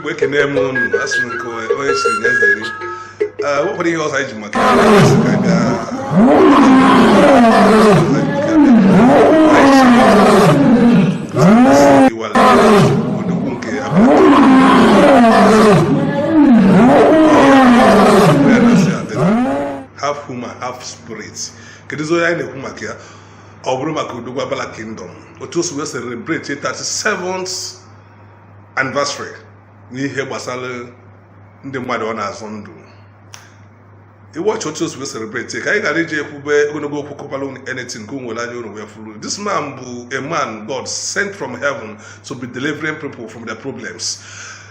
we can name one as we go. What for the house I do? Half human, half spirits. Kedizo ya ne humakia. Obroma kudugwa bala kingdom. Otus we celebrate 37th anniversary. Ni he basale ndi mmadu ona azondu. I watch Otus we celebrate. Kai ga reje kube onogo kokopalo anything ko wala nyo no we follow. This man bu a man God sent from heaven to be delivering people from their problems.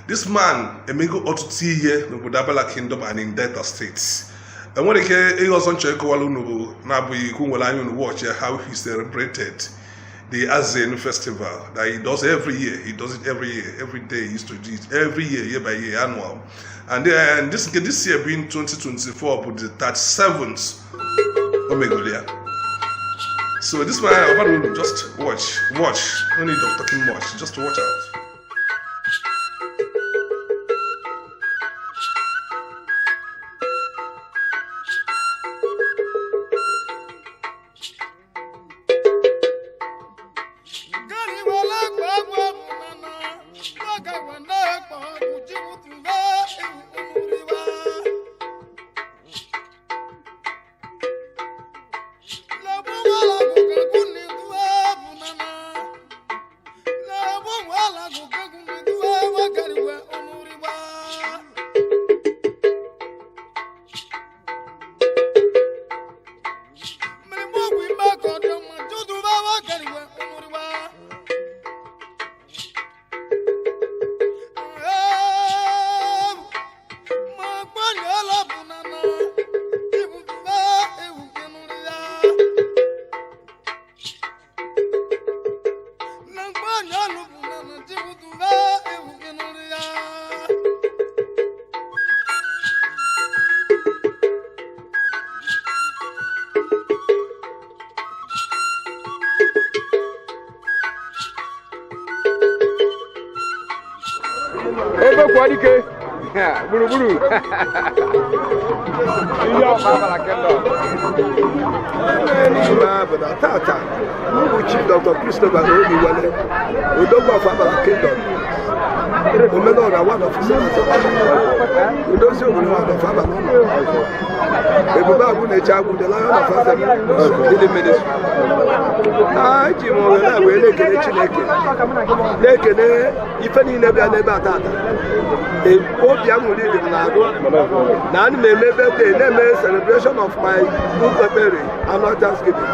This man emigo otuti here no budabala kingdom and in Delta states. And when he was on Chekowaluno, Nabi Kunwalan watch how he celebrated the Azenu festival that he does every year. He does it every year, every day. He used to do it every year by year, annual. And then this year being 2024, but the 37th Omegolia. So this man, just watch. No need of talking much, just watch out. Chief Dr. Christopher Omiwale, we don't go for our kingdom. We may not have one officer. We don't see one of our if we have a child with the lion of us in the ministry. I do more than we make a chineke. If any never that. If all young will live in Nado, none may never celebration of my birthday. I'm not just giving.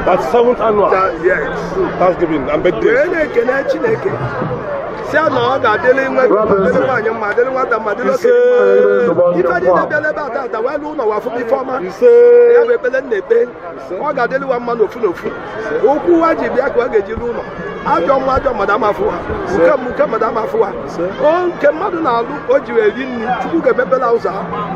That's 7th annual. Yes. Thanksgiving and birthday. See how long I dealing with what I'm if I didn't tell about that, well, no, for me, former. You say, I have a belly. What I tell you one man of food. Who are you back? What get you? I don't want Madame Afua. Come, Madame Afua. Oh, come, Madame, what you have in to get Pepper House.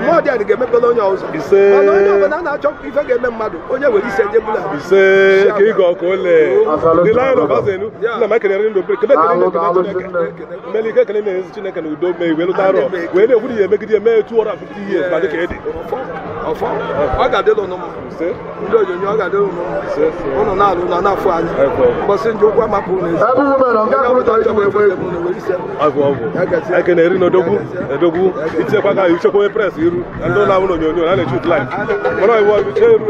More than get Pepper on your house. You say, I chop if I get my mother. Oh, yeah, you said, you say, Kigo, the line of Azenu, the Macaron, the Melika can is Chinaka who don't make well taro. When they would make it a mere 250 years, but the I got the no say, you got the no, no, not fun. But since you want my pony, I can hear no dogu, it's a bag you show a press, you and don't know your other shoot life. But I want to tell you,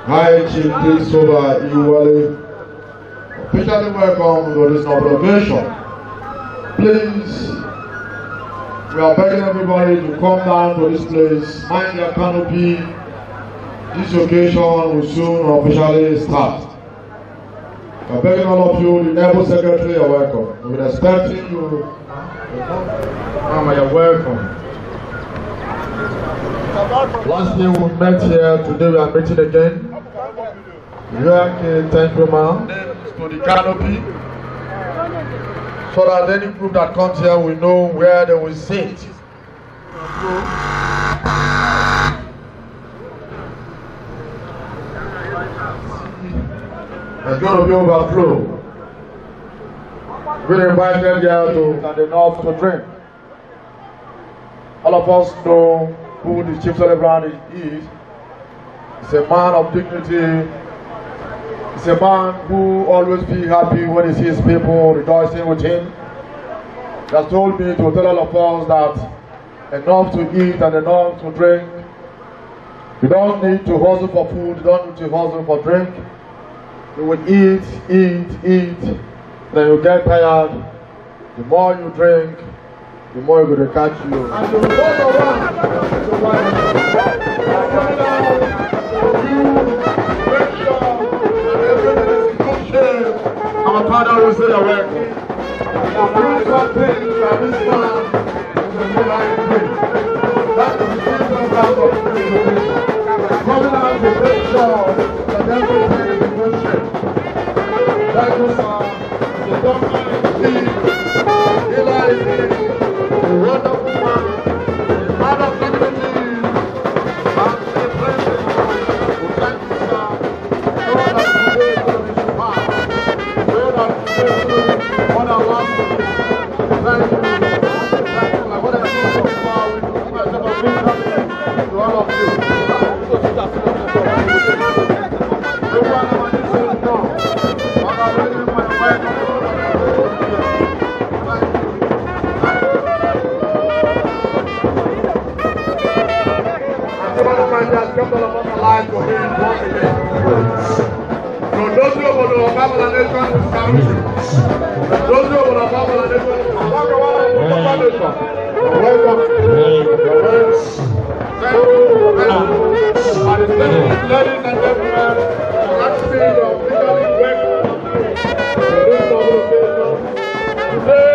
High Chief Christopher Iwale, officially welcome to this noble occasion. Please, we are begging everybody to come down to this place, mind their canopy. This occasion will soon officially start. We are begging all of you, the Naval Secretary, are welcome. We are expecting you. Mama, you're welcome. Last year we met here, today we are meeting again. Thank you, ma'am. To the canopy, so that any group that comes here will know where they will sit. There's going to be overflow. We're invited here to and enough to drink. All of us know who the chief celebrant is. He's a man of dignity. He's a man who always be happy when he sees people rejoicing with him. He has told me to tell all of us that enough to eat and enough to drink. You don't need to hustle for food, you don't need to hustle for drink. You will eat, then you get tired. The more you drink, the more you're going to catch you. And the our Father will say your work. Coming out to make sure that everything is in good shape. Thank you, sir. The doctor is here. Eli is here. The wonderful man. The man of dignity. And the president. Thank you, sir. So that today is going to be superb. So that today is going to be what I want to do. Thank you. Thank you. Like what I do so far, we do myself a big happy to all of you. Ladies and gentlemen, let's see your officially welcome to this noble occasion. Today,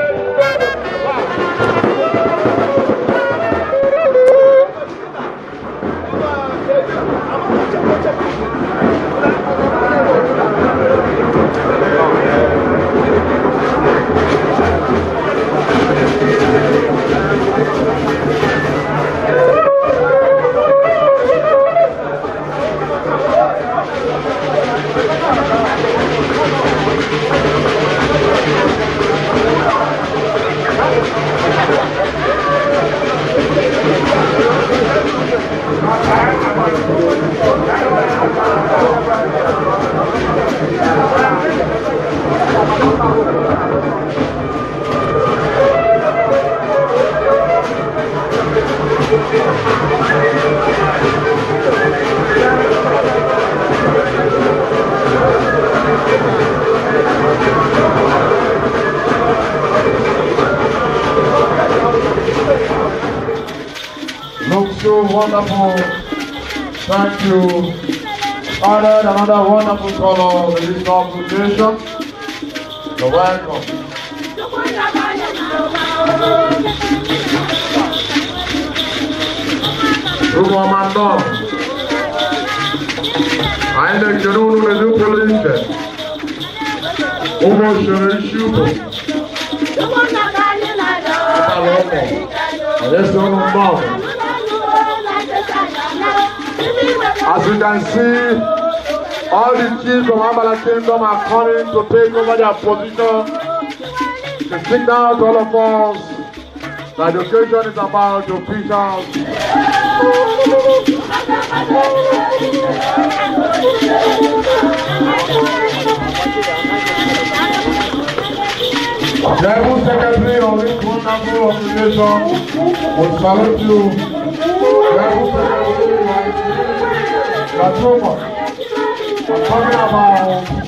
looks so wonderful. Thank you. Added another wonderful color in this noble occasion. You're welcome. I like to know the new police. Almost a issue. As you can see, all the chiefs from Ambala Kingdom are coming to take over their position. To signal to all of us that the occasion is about to preach out. General Secretary of this wonderful organization will salute you. General Secretary, that's so much. I'm talking about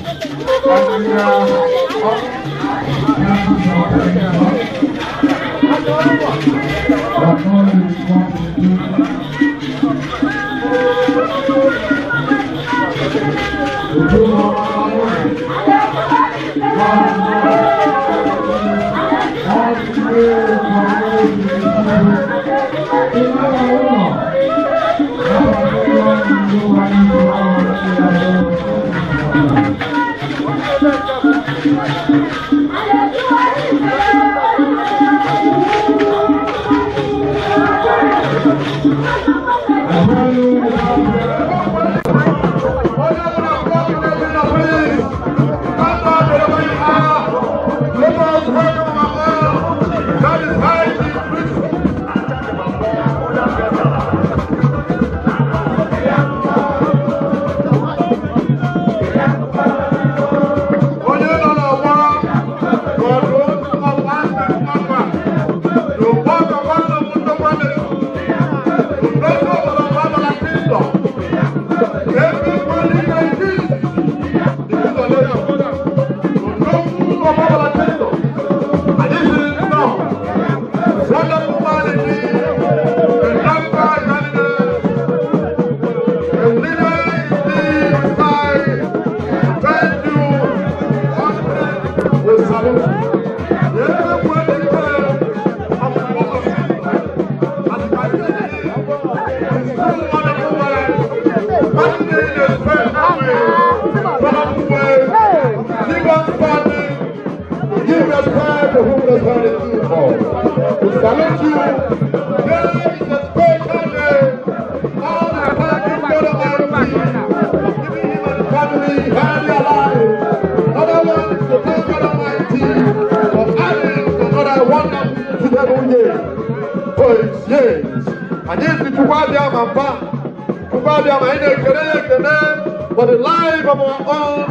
for the life of our own,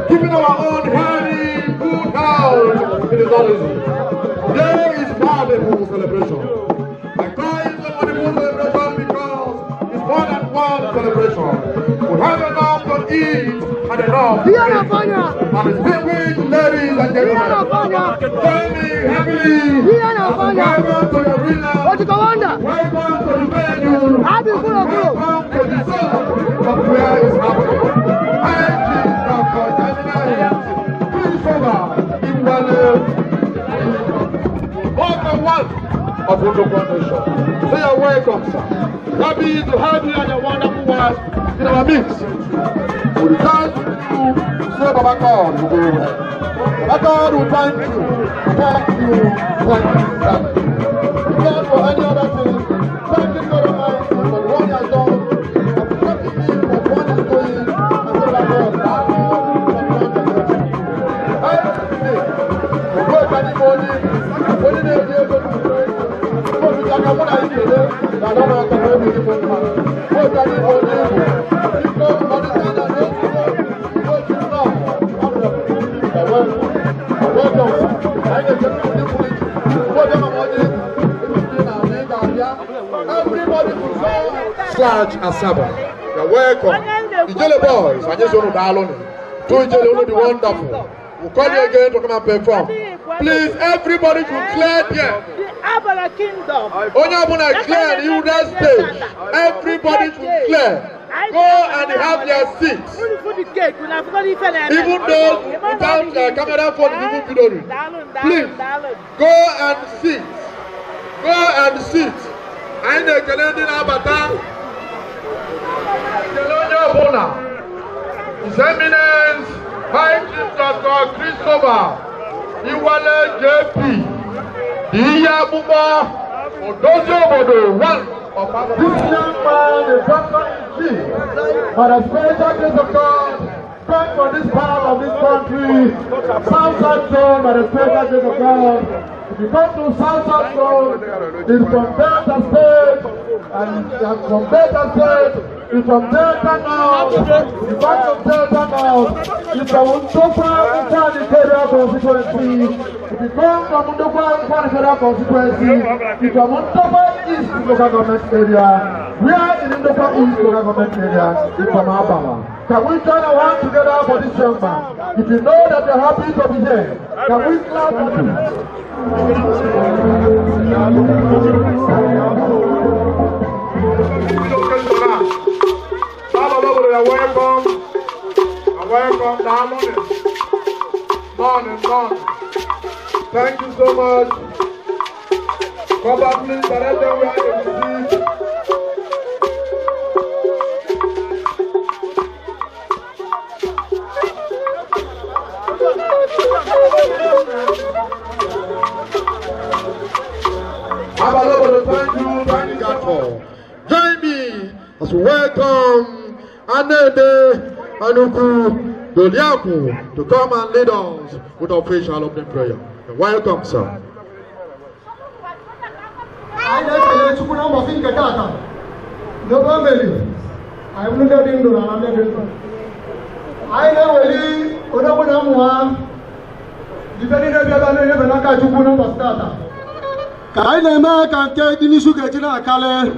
keeping our own healthy, good health. It is not easy. Today is not a full celebration. I call it a wonderful celebration because it's more than one celebration. We have enough to eat and enough to drink. And distinguished ladies and gentlemen, join me happily. Welcome to the arena. Welcome to the venue. Welcome to the zone of where it's happening. Of the nation. So you're welcome, sir. Happy to have you and your wonderful wife in our midst. We return to say Baba God will go away. Baba God will thank you. Thank you. Thank you. Thank you. Not for any other thing. Thank you God Almighty for what He has done. And thank you for what He is doing. And say Baba God, that Asaba. You're welcome. The Jelly Boys, I just want to dial on it. Do Jelly the wonderful. We'll call you again to come and perform. Please, everybody should clear here. Abala Kingdom. Onyabuna clear you that stage. Everybody should clear. Go and have their seats. Even though without camera phone, even video. Please, go and sit. Go and sit. I know Canadian Abata. His Eminence, High Chief Dr. Christopher Iwale JP, Iyabuba, Odojo Odo, one of our this young man, the Doctor-in-Chief, by the special grace of God, come from this part of this country, South Zone, by the special grace of God. If you come to South Zone, it's from Delta State, And from Delta State, it's from Delta North, the back of Delta North, it's from Undokwa Ntani Federal Constituency. If you come from Undokwa Ntani Federal Constituency, it's from Undokwa East Local Government Area. We are in Undokwa East Local Government Area, it's from Abama. Can we join our hands together for this young man? If you know that you're happy to be here, can we clap for you? Welcome. Thank you so much. Come back, please. Direct them where you see. Join me as we welcome Anede Anuku Doliaku to come and lead us with official opening prayer. Welcome, sir. Kaine ma kan ke dini su ke tina kale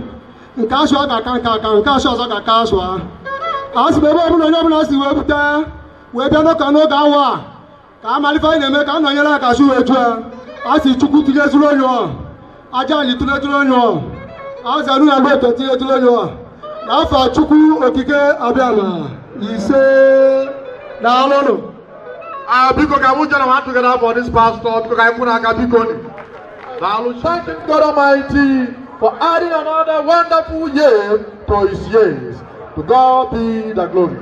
nka so ka kan nka so ka ka so as be bo no na si we buta we bia no kan no ga wa ka mali fa ne me ka no yela ka su etu asi chuku ti jesu lo yo aja ni tu le tu lo yo Azenu na gbe to ti le tu lo yo na fa chuku okike abiama ise na lolo Biko ka mu jana want together for this pastor because I put aka biko ni. Thank God Almighty for adding another wonderful year to his years. To God be the glory.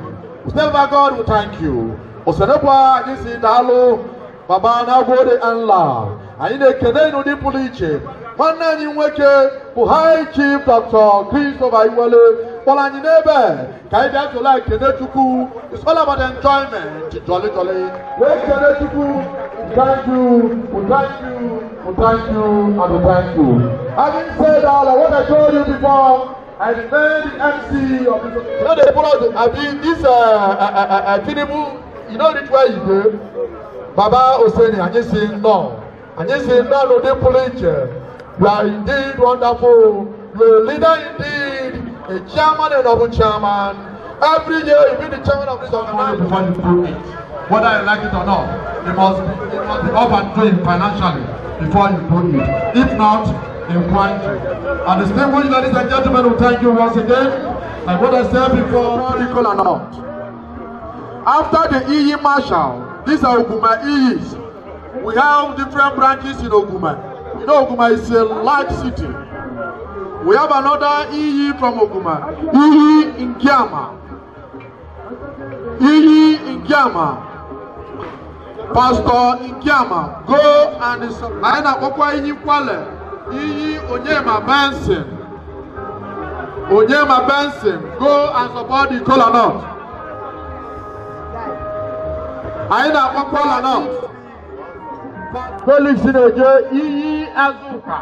Still by God we thank you. Osenekwa agisi dalo baba na gode Allah. Aine kene no di puliche. Mana nyi nweke for High Chief Dr. Christopher Iwale. Pola nyi nebe. Kai bia to like kene chuku. It's all about enjoyment. Jolly jolly. We kene chuku. Thank you. We thank you. We thank you and we thank you. Having said all, what I told you before, I remain the MC of this. You know they follow the, I mean this Tinubu, you know which way you do. Baba Oseni, and you say no. And you say no, no, they police. You are indeed wonderful. You are a leader indeed, a chairman and double chairman. Every year you be the chairman of this organization before you do it. Whether you like it or not, it must be up and doing financially before you do it. If not, in quantity. And the distinguished ladies and gentlemen, we thank you once again. Like what I said before, political or not. After the EE Marshal, these are Oguma EEs. We have different branches in Oguma. You know Oguma is a large city. We have another EE from Oguma. EE in Kiama. EE in Kiama. Pastor Ikiama, go and I na kokwa iyi kwale. Iyi Onyema Benson. Onyema Benson, go and support the kola north. I na kokwa north. Felix Sineje, iyi Azuka.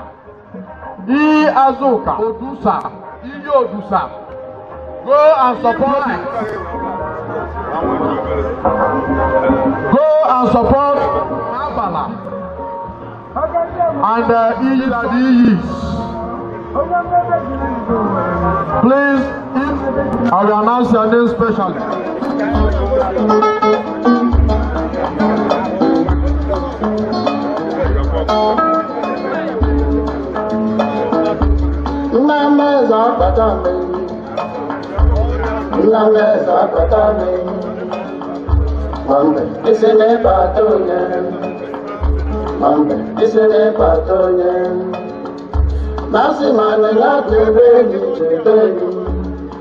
Iyi Azuka, Odusa. Iyi Odusa. Go and support it. Go and support Abala and EEs and EEs. Please, if I will announce your name specially. Mambe, isene patonya. Mambe, isene patonya. Masi mane la tebeni tebeni.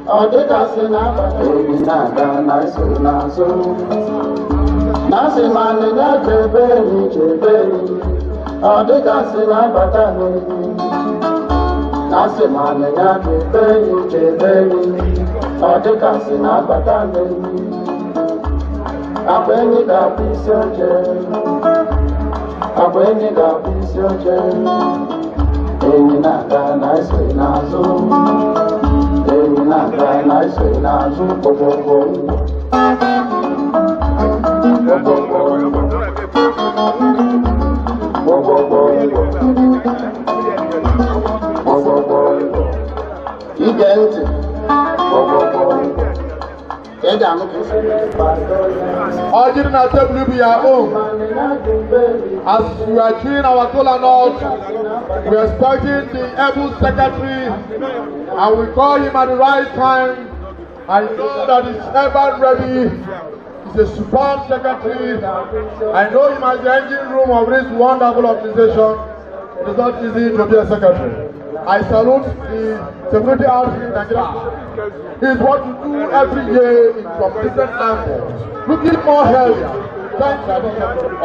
Ode kasina patonya nada naso naso. Masi mane la tebeni tebeni. Ode kasina patonya. Masi mane la tebeni tebeni. Ode kasina patonya. Abeni da pisoje, abeni da pisoje. ewu na-aga na ise n'azụ, ewu na-aga na ise n'azụ, gbọgbọgbọ ụgbọ. Ige ntị, Ordering our table will be our own. As we are doing our kola nut, we are expecting the able secretary, and we call him at the right time. I know that he's ever ready. He's a superb secretary. I know him as the engine room of this wonderful organization. It is not easy to be a secretary. I salute the security outfit in Nigeria. It's what you do every year from different angles. Looking more healthier. Thank you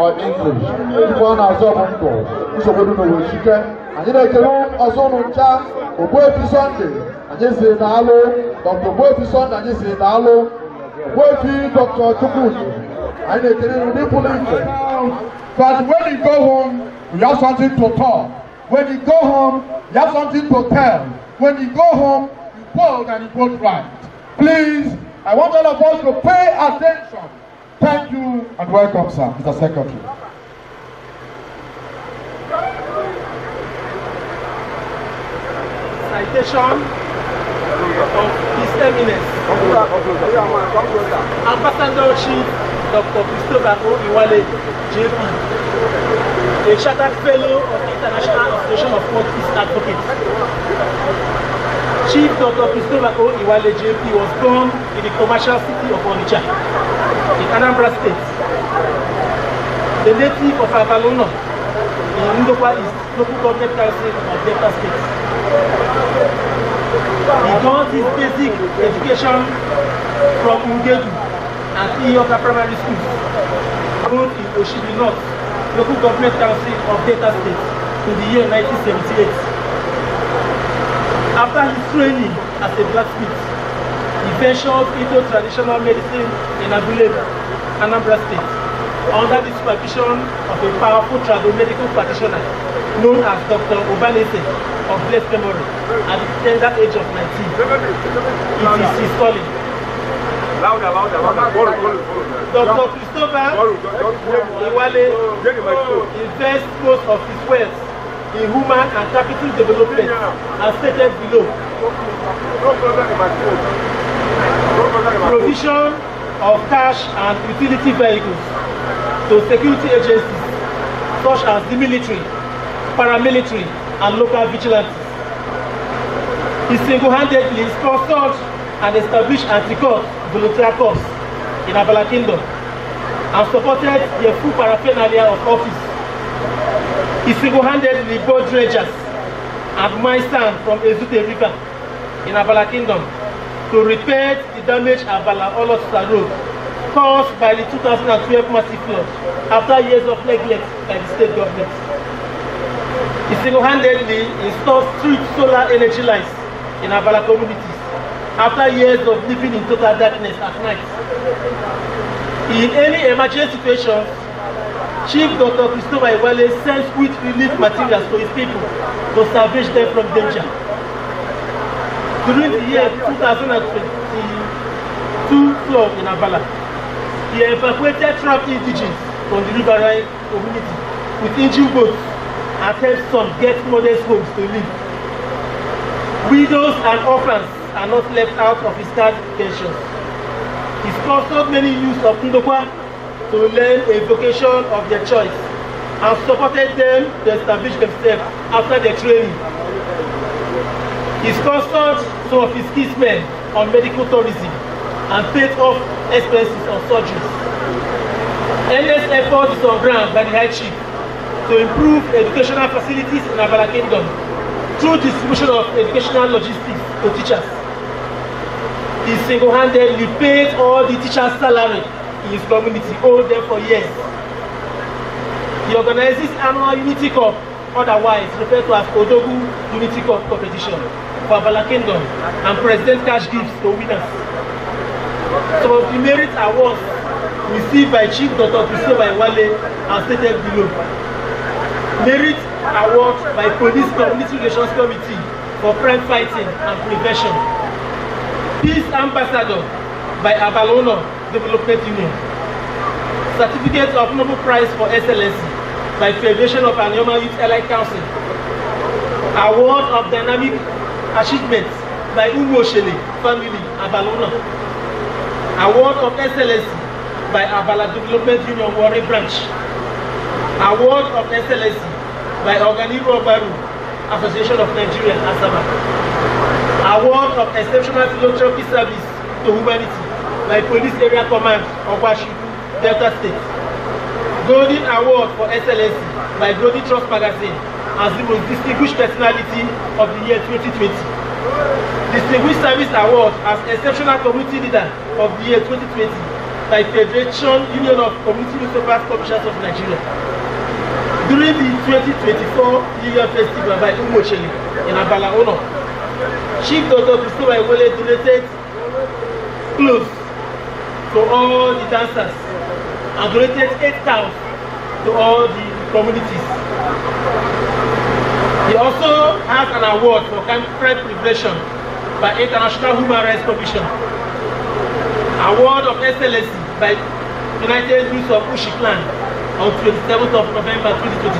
or English. If one has someone go, you should go to the chicken. And you know, also chat or go to Sunday. And just say hello. Dr. Boy Sunday and just say hello. Go to Dr. Tukut. And they can manipulate. But when you go home, you have something to talk. When you go home, you have something to tell. When you go home, you vote and you vote right. Please, I want all of us to pay attention. Thank you and welcome, sir, Mr. Secretary. Citation of His Eminence, Ambassador Chief Dr. Christopher O. Iwale, JP, a chartered fellow of the International Association of Northeast Advocates. Chief Dr. Christopher O. Iwale, JP, was born in the commercial city of Onitsha, in Anambra State. The native of Abalona, in Ndokwa East, local government council of Delta State. He got his basic education from Ungedu and Iyoka Primary Schools, both in Oshibi North, local government council of Delta State, in the year 1978. After his training as a blacksmith, he ventured into traditional medicine in Aguilera, Anambra State, under the supervision of a powerful tribal medical practitioner known as Dr. Obanese of blessed memory at the tender age of 19. It is his calling. Dr. Christopher Iwale invests most of his wealth in human and capital development as stated below. Provision of cash and utility vehicles to security agencies such as the military, paramilitary, and local vigilantes. He single-handedly sponsored and established anti-court volunteer corps in Abala Kingdom and supported the full paraphernalia of office. He single-handedly bought dredgers and mine sand from Ezute River in Abala Kingdom to repair the damaged Abala Olotuta Road caused by the 2012 massive flood after years of neglect by the state government. He single-handedly installed street solar energy lights in Abala communities after years of living in total darkness at night. In any emergency situation, Chief Dr. Christopher Iwale sends quick relief materials to his people to salvage them from danger. During the year 2022 flood in Abala, he evacuated trapped indigents from the riverine community with engine boats and helped some get modest homes to live. Widows and orphans are not left out of his card pensions. He sponsored many youths of Ndokwa to learn a vocation of their choice and supported them to establish themselves after their training. He sponsored some of his kinsmen on medical tourism and paid off expenses on surgeries. Endless effort is on ground by the High Chief to improve educational facilities in Abala Kingdom through distribution of educational logistics to teachers. He single-handedly paid all the teachers' salary in his community, owed them for years. He organizes annual Unity Cup, otherwise referred to as Odogu Unity Cup competition, for Abala Kingdom and present cash gifts to winners. Some of the merit awards received by Chief Dr. Christopher Iwale are stated below. Merit award by Police Community Relations Committee for crime fighting and prevention. Peace Ambassador by Abalono Development Union. Certificate of Nobel Prize for Excellency by Federation of Anioma Youth Allied Council. Award of Dynamic Achievements by Umoshele Family Abalono. Award of Excellency by Abala Development Union Warri Branch. Award of Excellency by Organiro Baru Association of Nigeria Asaba. Award of Exceptional Philanthropy Service to Humanity by Police Area Command Obashibu, Delta State. Golden Award for Excellency by Golden Trust Magazine as the most distinguished personality of the year 2020. Distinguished Service Award as Exceptional Community Leader of the year 2020 by Federation Union of Community Newspapers Publishers of Nigeria. During the 2024 New Year Festival by Umocheli in Abala Ono, Chief Dr. Christopher Iwole donated clothes to all the dancers and donated 8 cows to all the communities. He also has an award for crime prevention by International Human Rights Commission. Award of Excellency by United Youth of Ushi Clan on 27th of November 2022.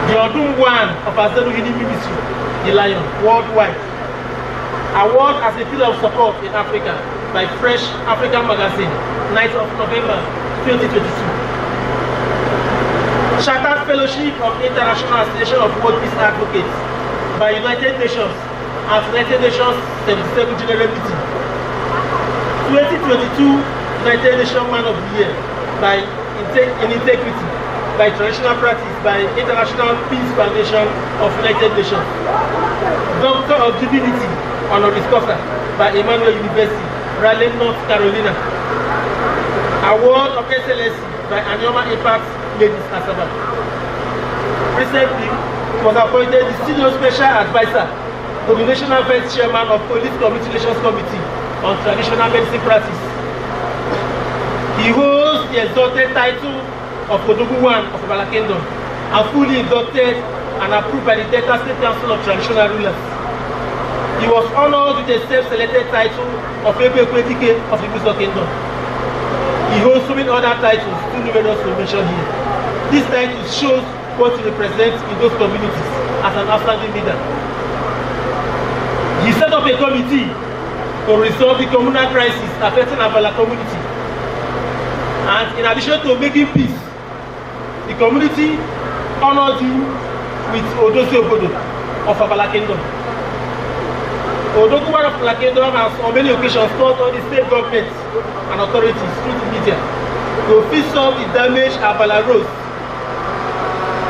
The Odun 1 of Azenu Ministry, the Lion, worldwide. Award as a pillar of support in Africa by Fresh African Magazine, 9th of November 2022. Chartered Fellowship of International Association of World Peace Advocates by United Nations as United Nations 77th General Meeting. 2022 United Nations Man of the Year by Integrity by Traditional Practice by International Peace Foundation of United Nations. Doctor of Divinity Honoris Causa by Emmanuel University, Raleigh, North Carolina. Award of Excellency by Anioma Impact Ladies Asaba. Recently was appointed the Senior Special Advisor to the National Vice Chairman of Police Community Relations Committee on Traditional Medicine Practice. He holds the exalted title of Odogu 1 of Abala Kingdom and fully inducted and approved by the Delta State Council of Traditional Rulers. He was honored with a self-selected title of Ebe Kwetike of the Muso Kingdom. He holds so many other titles, too numerous to mention here. This title shows what he represents in those communities as an outstanding leader. He set up a committee to resolve the communal crisis affecting Abala community. And in addition to making peace, the community honored him with Odosi Obodo of Abala Kingdom. Odogu 1 of Abala Kingdom has on many occasions called on the state governments and authorities through the media to fix up the damage Abala roads,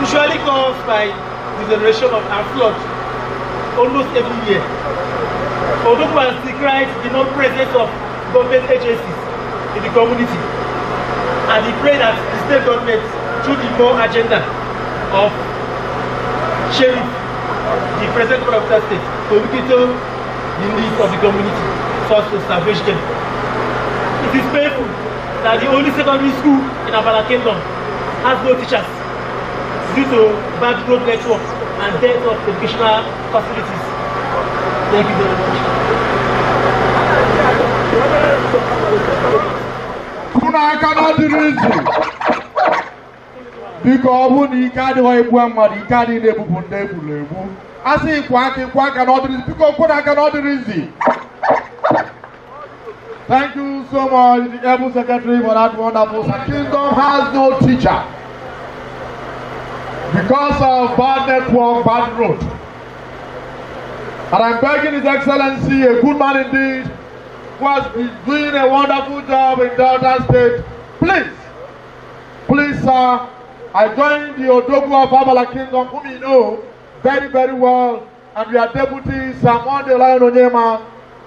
usually caused by the generation of and flood almost every year. Odogu has decried the non-presence of government agencies in the community. And he prayed that the state government, through the more agenda of Sheriff, the President of the state, to look into the needs of the community so as to establish them. It is painful that the only secondary school in Abala Kingdom has no teachers due to bad road network and dearth of educational facilities. Thank you very much. I cannot do this. Because when you can't do it, you can't do it. I say, quack cannot do this. Because I cannot do this. Thank you so much, the Able Secretary, for that wonderful. The kingdom has no teacher because of bad network, bad road. And I'm begging His Excellency, a good man indeed, who has been doing a wonderful job in Delta State. Please, sir, I joined the Odogu of Abala Kingdom, whom you know very, very well, and we are deputy Samon de Lion Onyema.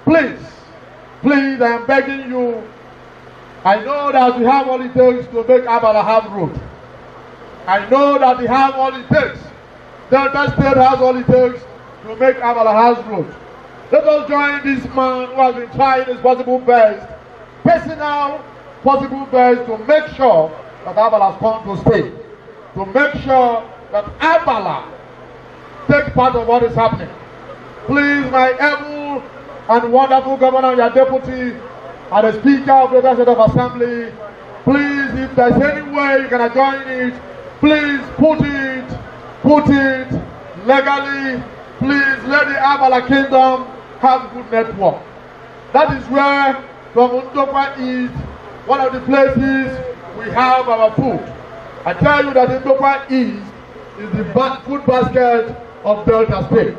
Please, I am begging you. I know that we have all it takes to make Abala have road. I know that we have all it takes. Delta State has all it takes to make Abala have road. Let us join this man who has been trying his possible best, personal possible best, to make sure that Abala has come to stay. To make sure that Abala take part of what is happening. Please, my able and wonderful governor, your deputy, and the Speaker of the State of Assembly, please, if there's any way you can join it, please put it legally. Please let the Abala Kingdom have good network. That is where from Ndokwa East, one of the places we have our food. I tell you that Ndokwa East is the food basket of Delta State.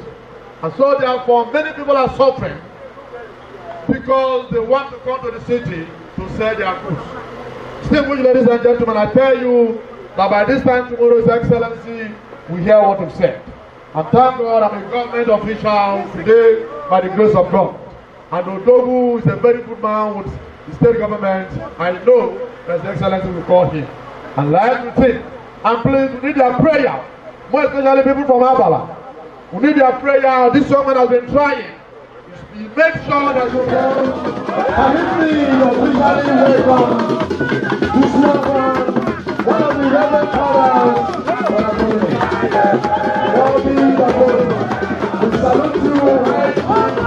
And so therefore many people are suffering because they want to come to the city to sell their goods. Distinguished ladies and gentlemen, I tell you that by this time tomorrow, His Excellency will hear what we've said. And thank God I'm a government official today by the grace of God. And Odogu is a very good man with the state government. I know that His Excellency will call him. And like we think, and please, we need your prayer. More especially people from Abala. We need your prayer. This young man has been trying. He makes sure that you can. And if we officially welcome this young man, one of the reverend fathers of our community. We salute you right on the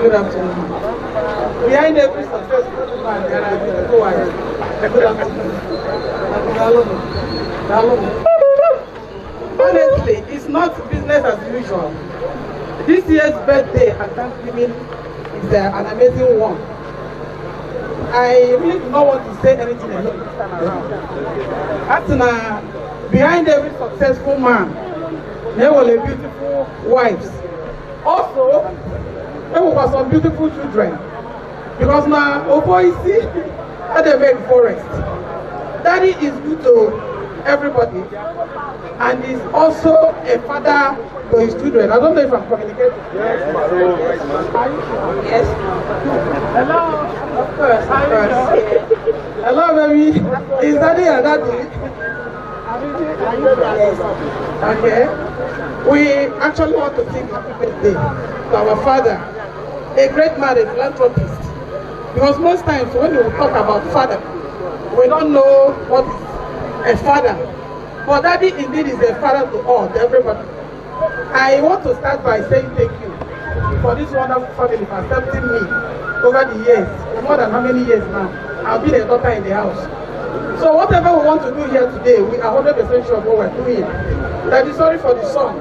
Good afternoon. Behind every successful man, there are people who are. Good afternoon. Honestly, it's not business as usual. This year's birthday at Thanksgiving is an amazing one. I really do not want to say anything alone this time around. Behind every successful man, there were beautiful wives. Also, there were some beautiful children. Because now, oh boy, see, how they make forest. Daddy is good to everybody. And is also a father to his children. I don't know if I'm communicating. Yes. Are you sure? Yes. Hello. Of course. Hello, baby. Is Daddy and Daddy? Yes. Okay. We actually want to sing happy birthday to our father, a great man, a philanthropist. Because most times when we talk about father, we don't know what is a father. But Daddy indeed is a father to all, to everybody. I want to start by saying thank you for this wonderful family for accepting me over the years. For more than how many years now? I've been a daughter in the house. So whatever we want to do here today, we are 100% sure of what we're doing. Daddy, sorry for the song.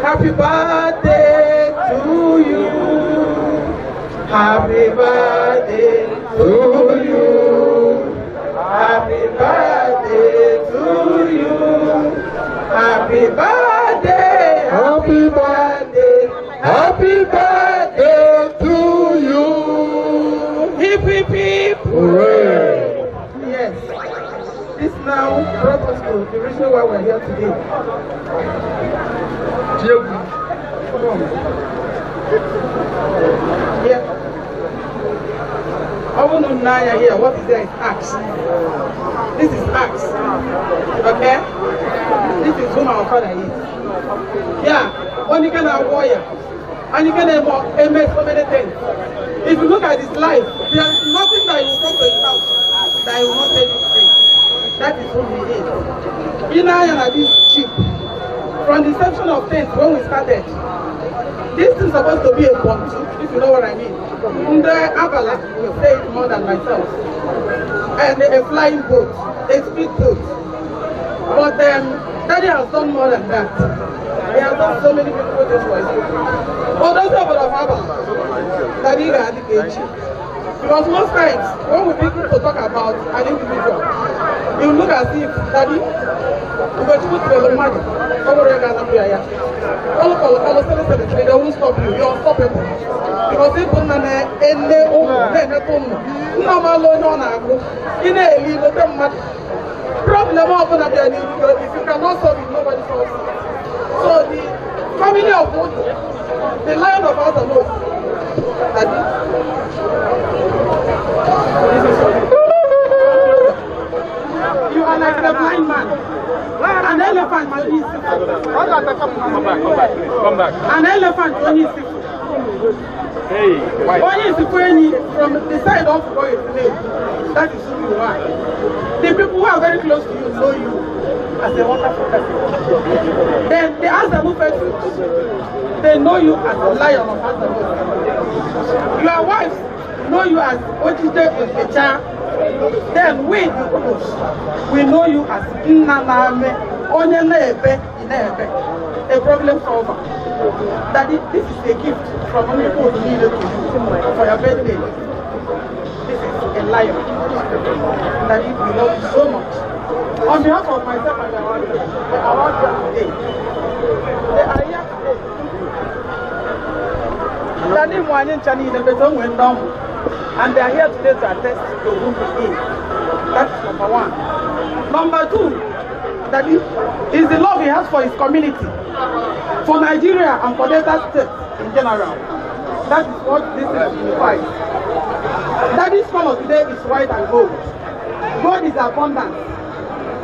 Happy birthday to you. Happy birthday to you. Happy birthday to you. Happy birthday. Happy birthday. Happy birthday to you. Hip hip hip. Hooray. Yes. This now brought us to the reason why we're here today. Yeah. I want to know here. What is there is axe. This is axe. Okay? This is whom our father is. Yeah. When you can have warrior, and you can have so many things. If you look at his life, there is nothing that he will come to his house that he will not set you free. That is who he is. You know, this sheep. From the inception of things, when we started, this is supposed to be a pontoon, if you know what I mean. The Abala will say it more than myself. And a flying boat, a speed boat. But Daddy has done more than that. He has done so many beautiful things for his people. But that's not about Abala. Daddy had the age. Because most times, when we begin to talk about an individual, you look as if Daddy, you go to put the money over there and they won't stop you. You're unstoppable. Because if you problem if you cannot solve it, nobody solves it. So the family of Wood, the lion of Azenu, you are like the blind man. An elephant when he's sick. An elephant when he's sick. When he's sick, from the side of where you play, that is who you are. The people who are very close to you know you as a wonderful person. Then the Azenu person, they know you as the lion of Azenu. Your wives know you as Ojide Echa. Then we know you as Nnaname, Onyenebe, Inebe, a problem solver. That this is a gift from only people who need it to you for your birthday. This is a lion. That we love you so much. On behalf of myself and our here today, they are here today. Daddy Mwanyin Chani, the person went down. And they are here today to attest to who he is. That's number one. Number two, that is the love he has for his community, for Nigeria and for Delta State in general. That is what this signifies. Daddy's color today is white and gold. God is abundance.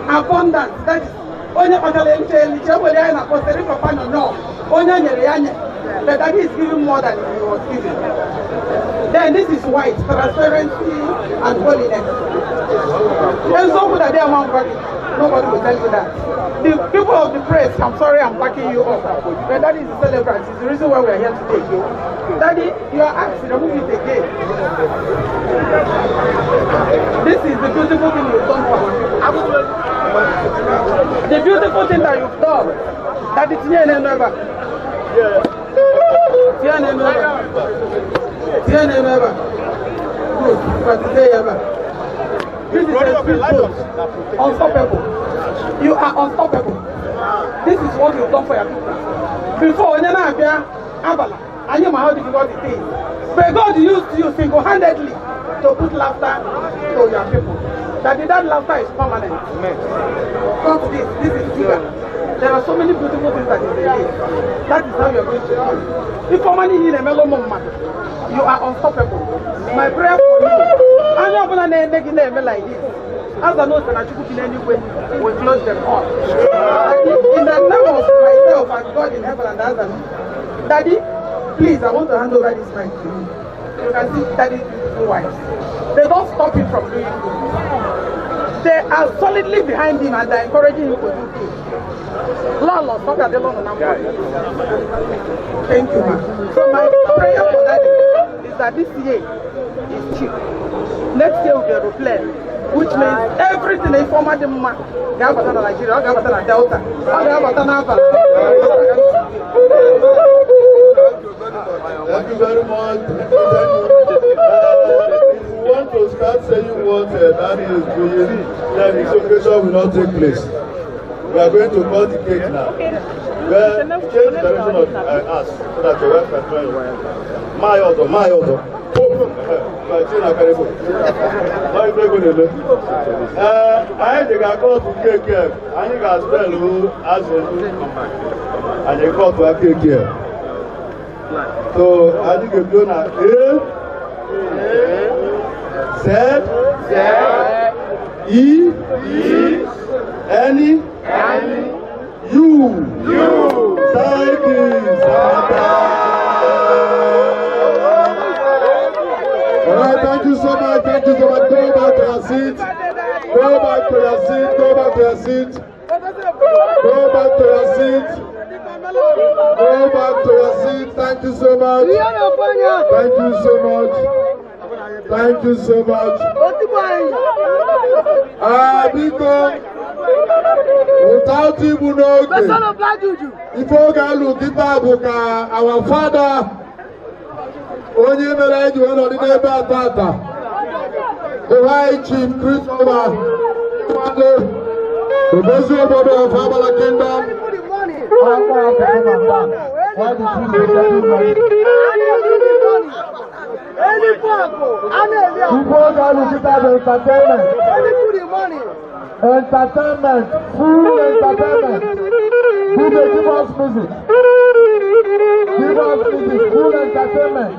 Abundance. That is but Daddy is giving more than he was giving. Then this is white, transparency and holiness. And so good that they are one body. Nobody will tell you that. The people of the press, I'm sorry I'm backing you up. But Daddy is the celebrant. It's the reason why we are here today. Daddy, you are asking to move it again. This is the beautiful thing you've done for us. The beautiful thing that you've done. That is never. This is unstoppable. You are unstoppable. This is what you've done for your people. Before, when you are Abala, I knew how difficult it is. But God used you single-handedly to put laughter to your people. That laughter is permanent. Come to this is bigger. There are so many beautiful things that is in here. That is how you are going to do. If somebody need a mellow moment, you are unstoppable. My prayer for you, I'm not going to like this. As I know that I should in any way, we close them all. In the name of myself and God in heaven and others, Daddy, please, I want to hand over this mic to you. You can see Daddy's beautiful wives. They don't stop him from doing good. They are solidly behind him and they are encouraging him to do good. Lord, fuck at the Lord and thank you, man. So my prayer for that is that this year is cheap. Next year will be a aeroplane, which means everything they form at the man. Gabata Nigeria, Gabata Delta, Gabata Napa. Thank you very much. If you want to start saying what Daddy is doing, then this occasion will not take place. We are going to cut the cake now. Well, change the direction of us so that your wife can join. My order. I think I got to cake here. I think I spell who Azenu and they got to a cake here. So I think you're doing a Z E N U. Thank you. All right, thank you so much. Go back to your seat. Go back to your seat. Go back to your seat. Thank you so much. Without even knowing, if you look at our father, onye mere anyị wee nọdụ n'ebe atata, the high chief Christopher Obozu obodo of Abala Kingdom. Before God will give us entertainment, full entertainment. Who will give us music? Give us music, full entertainment.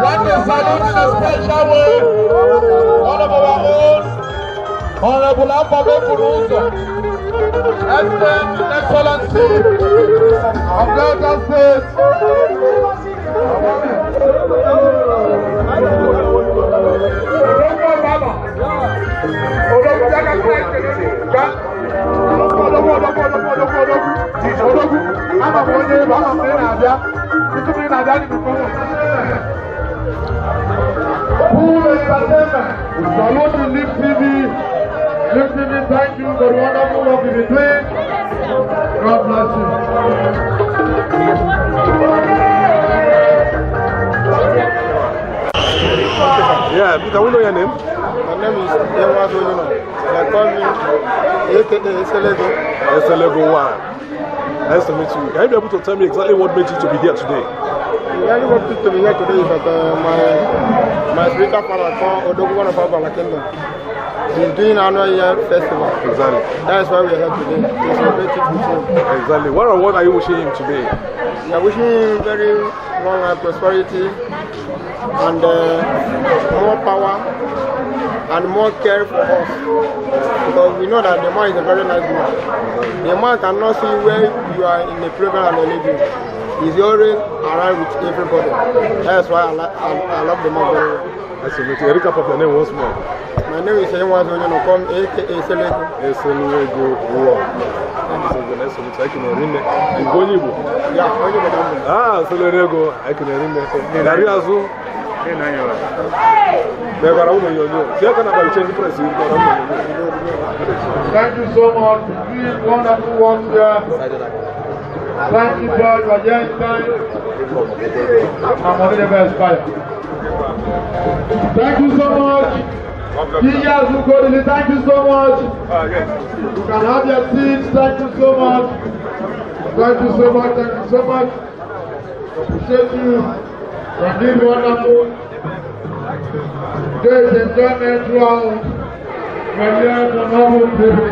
Let me salute in a special way one of our own, Honorable Ampabe Furuzo, Excellency of Delta State. Salute Live TV. Live TV, thank you for the wonderful work you've been doing. God bless you. Yeah, Peter, we know your name. My name is Azenu. They call me AKA Eselego. Eselego one. Nice to meet you. Can you be able to tell me exactly what made you to be here today? The only what made to be here today is that my spiritual father called Odogu of Abala Kingdom. He's doing annual year festival. Exactly. That is why we are here today. To celebrate it with him. Exactly. What are you wishing him today? We are wishing him very long prosperity and more power and more care for us, because we know that the man is a very nice man. The man cannot see where you are in the program and leave you. He's always around with everybody. That's why I love the man very well. Nice to meet you. Recap of your name once more. My name is Azenu, come AKA Eselego. Eselego. Nice to meet you. I can hear you. Yeah, Eselego. I can hear you. Thank you so much. Please, wonderful ones here. Thank you, George. We are here in time. I'm on the best fire. Thank you so much. Thank you so much. You can have your seats. Thank you so much. Thank you so much. Thank you so much. Appreciate you. You are doing wonderful. There is enjoyment throughout. We are here to noble people.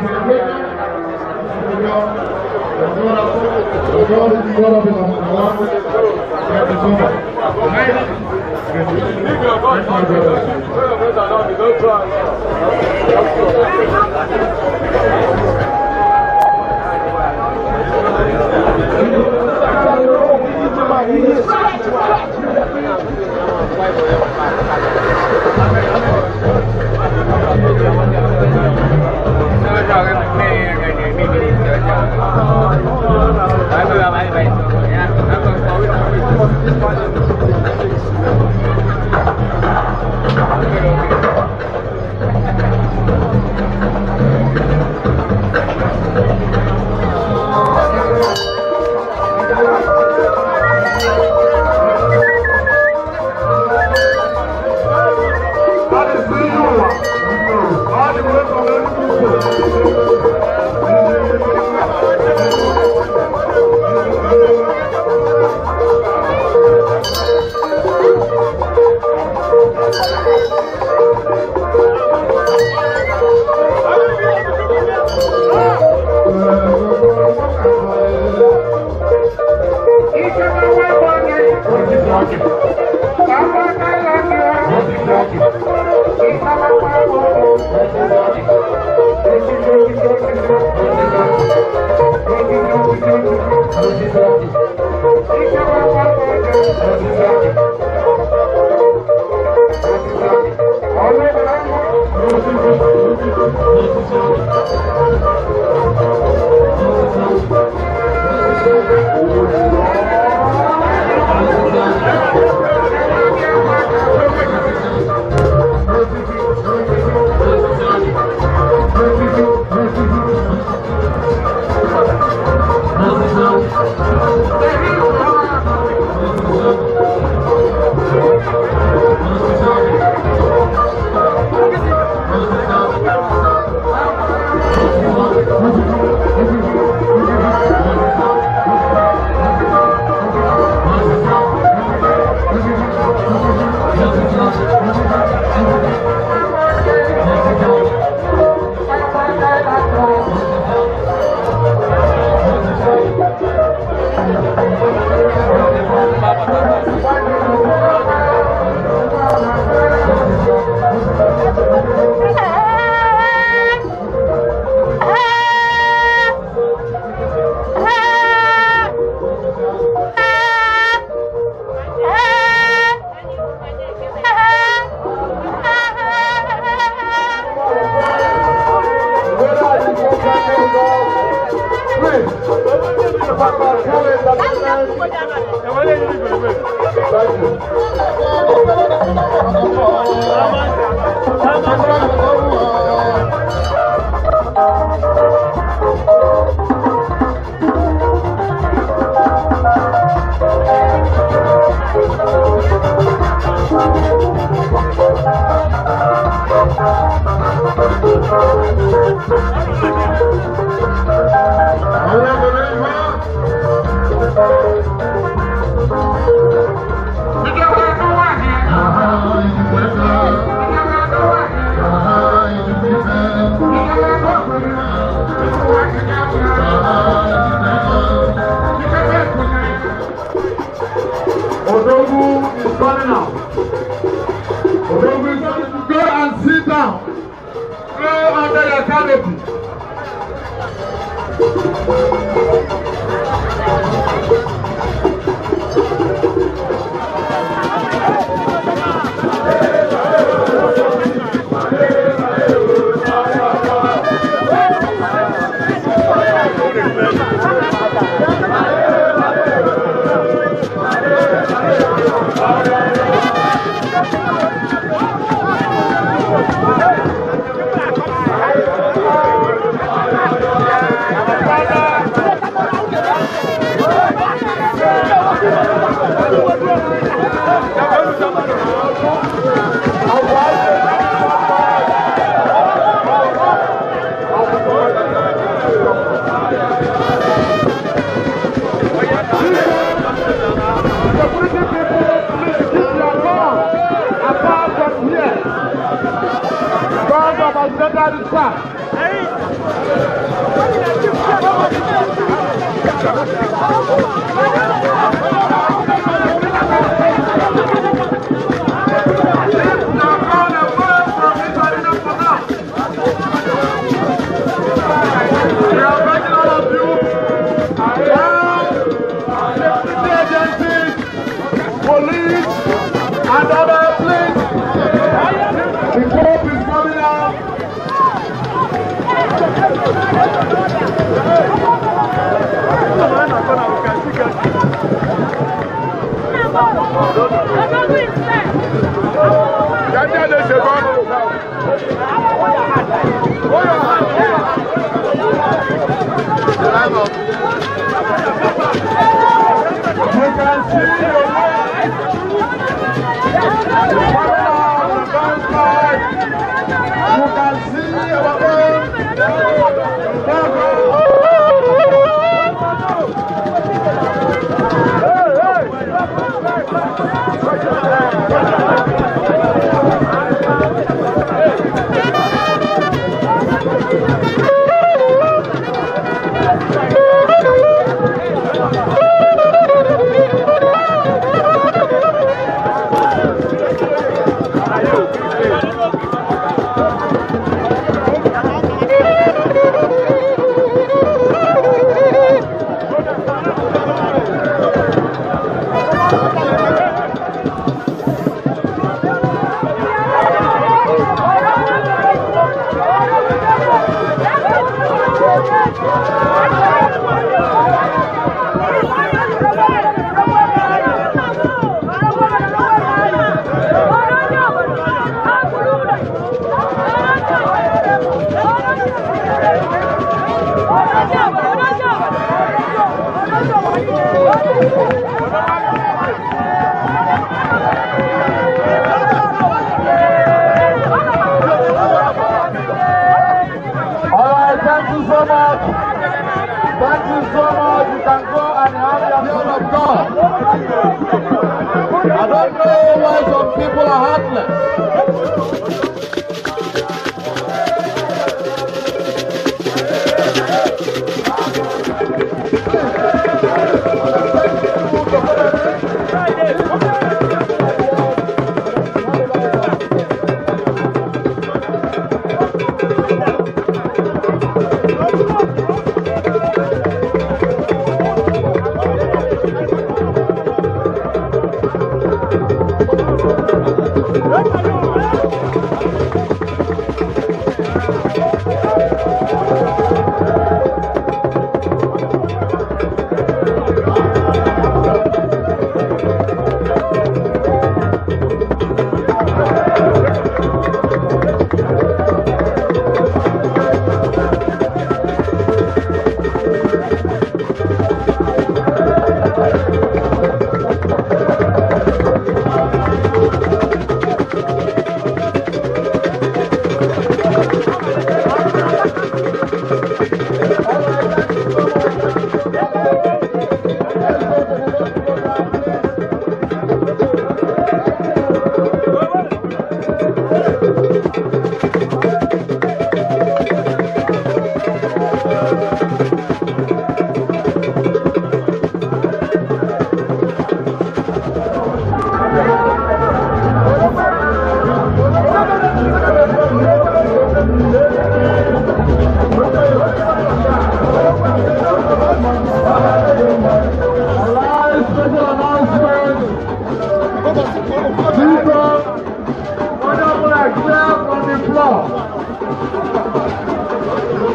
I don't know why some people are heartless.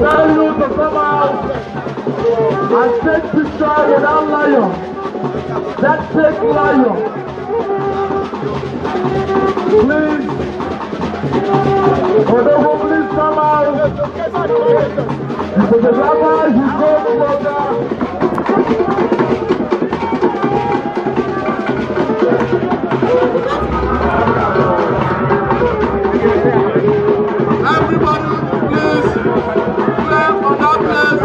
Tell you to come out and take picture with that lion, that fake lion. Please, please come out. The photographer is going closer. Everybody, please, clap for that place.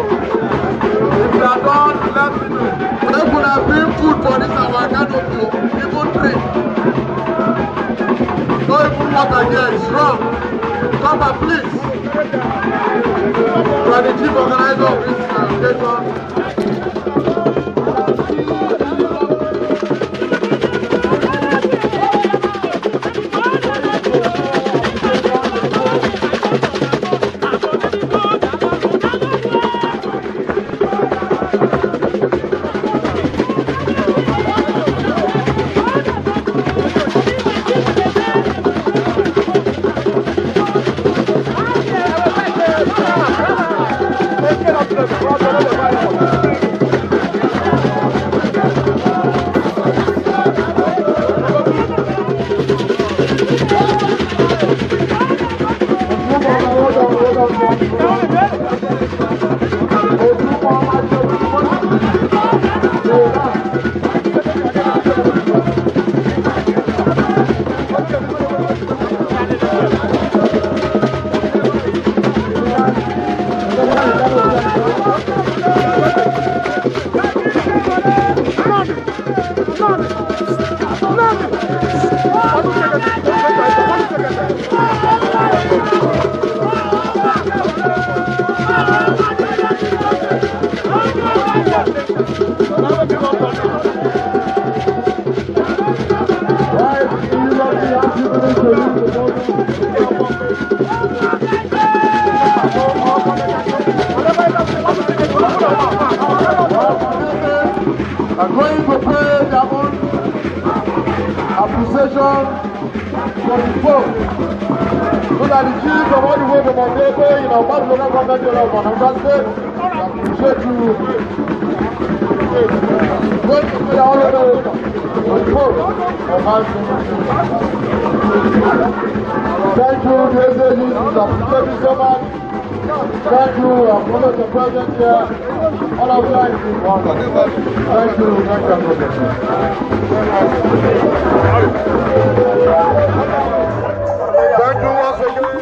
If you are done, let me know. They could have been food for this our canopy, even drink. Don't even water here, it's wrong. Come on, please. You are the chief organizer of this occasion. Are going to pay their own appreciation for the folk. So that the chief of all the way from Montego, you know, part of the local government of Anambra State, appreciate you. Going to pay all of the folk of Azenu. Thank you, the SAG, appreciate you so much. Thank you, brothers and president here. All of you are in one. Thank you, Thank you once again.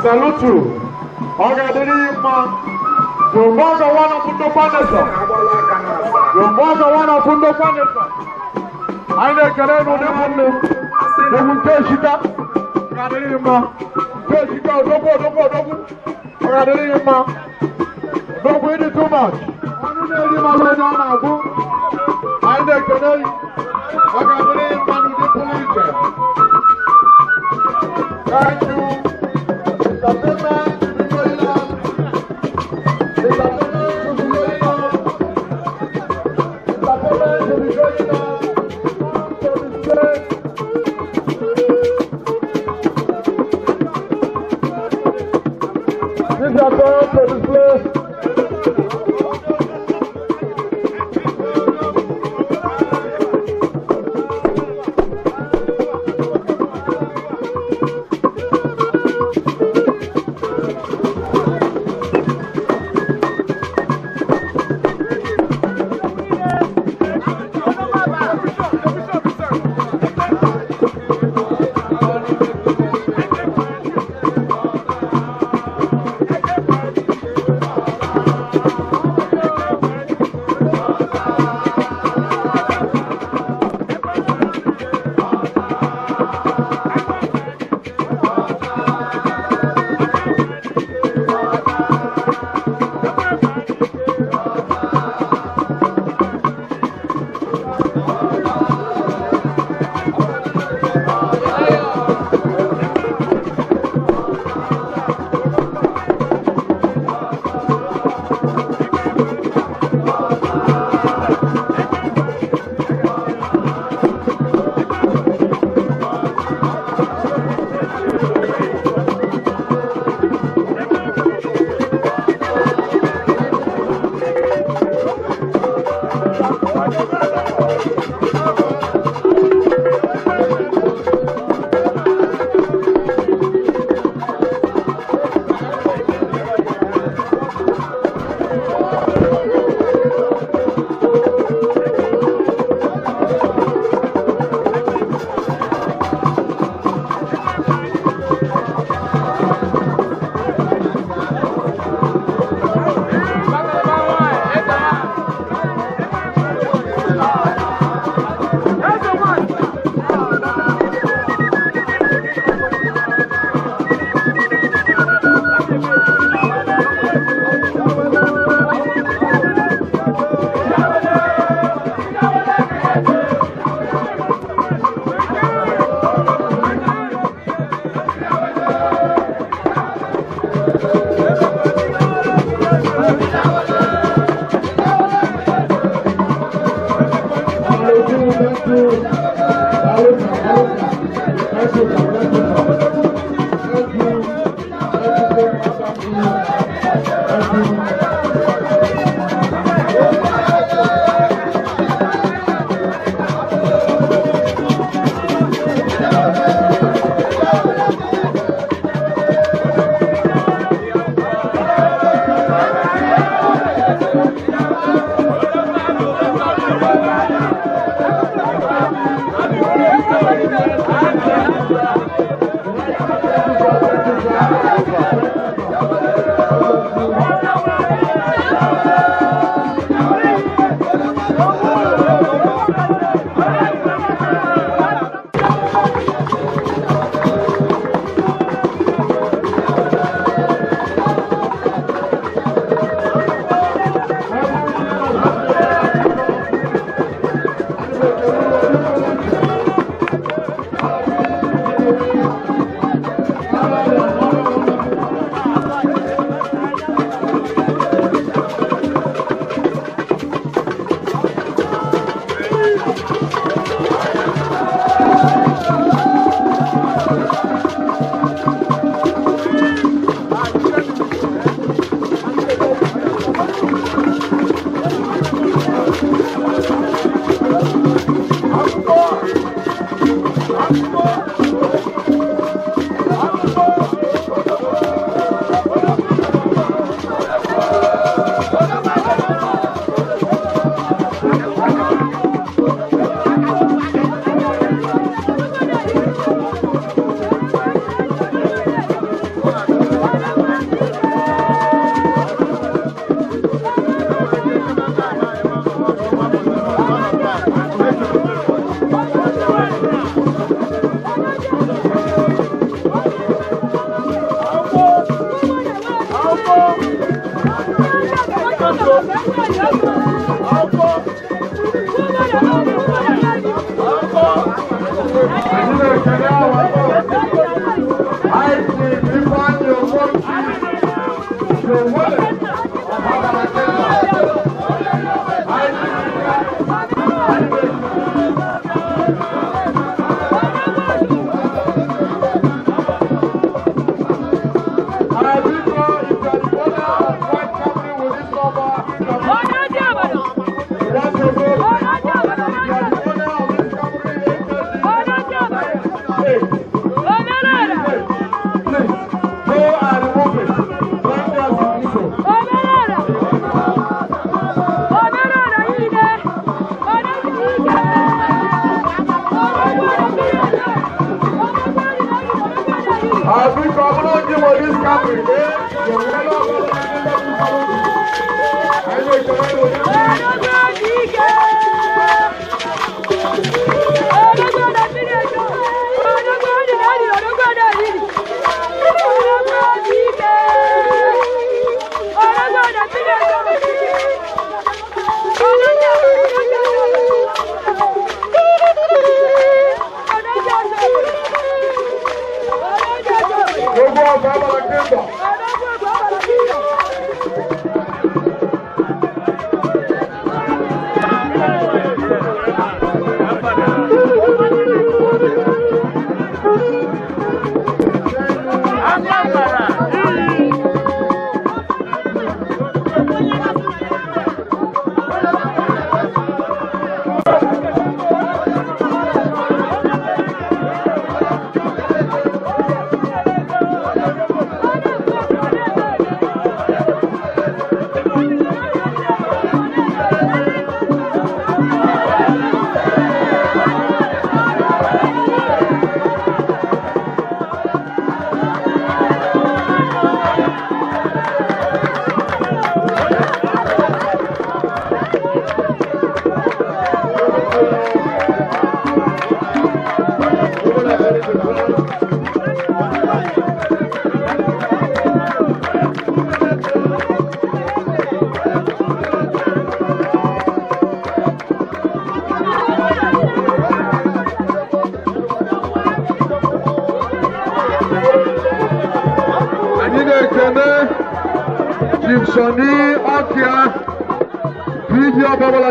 Salute you. Ogadiri man. Your mother one of Pundo Panesa. Your mother one of Pundo Panesa. I know Kareno de Pundo. They will tell Shika. Ogadiri man. Tell Shika. Dogo. Ogadiri man. Don't wait too much. I know Kareno. Ogadiri man with the police. Thank you.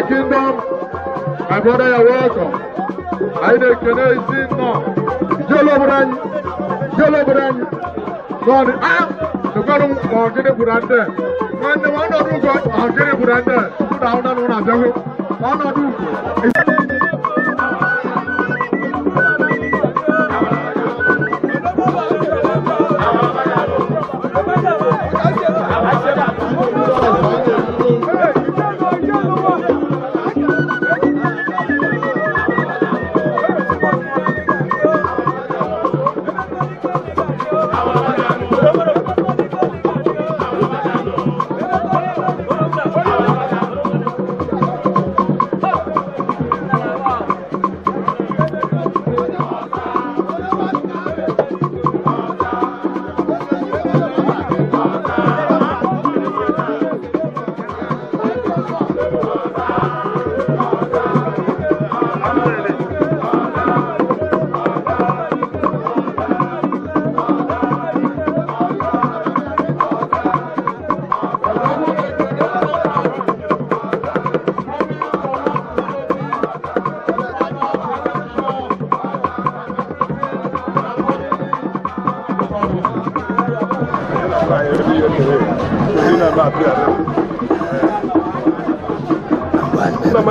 Kingdom, my brother, you're welcome. I don't know if it's no. Jolobran, God, the God of getting put under. When the one of you got, I'll get it put under. Put down on one of them. One or two.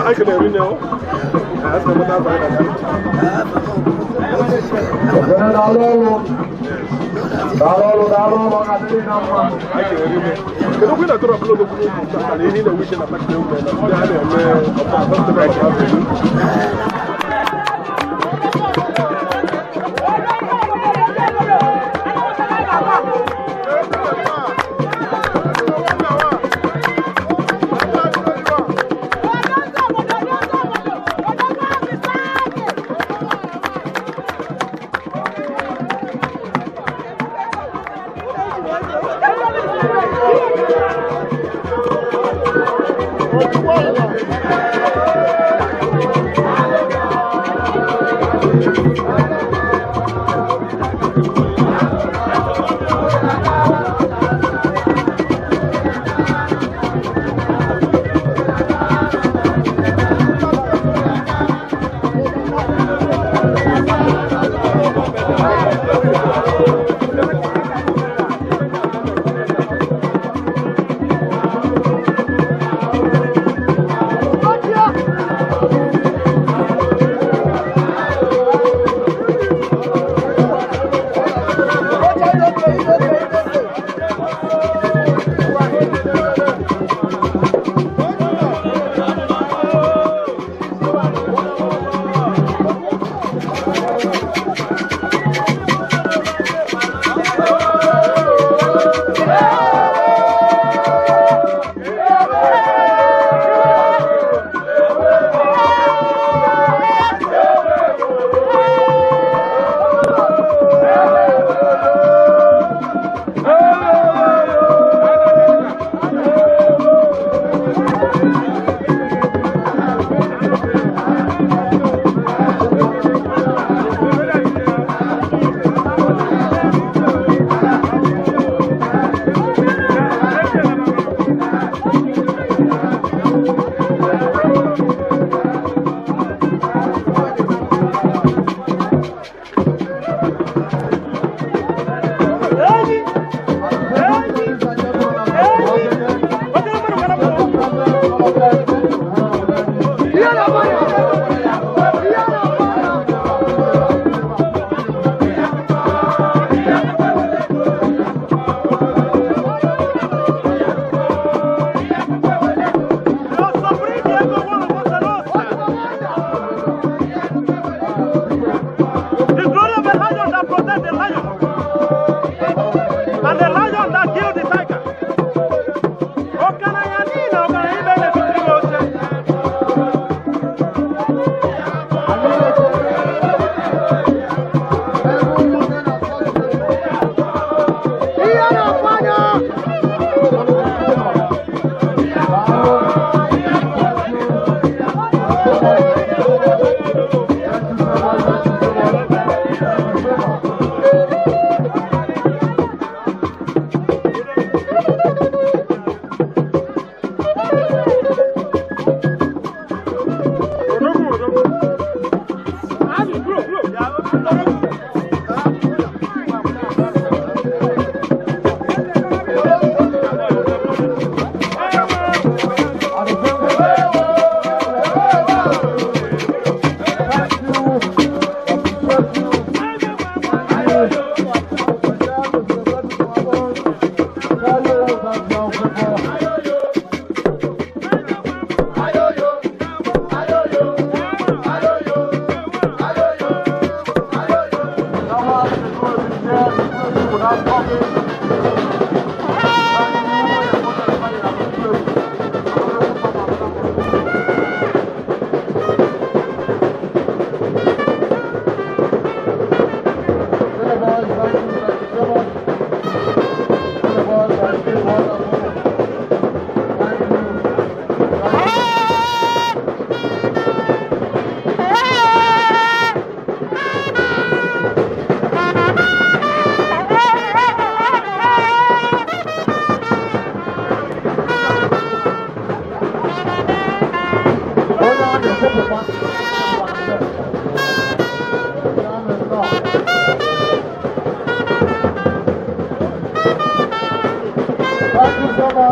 I can hear you now.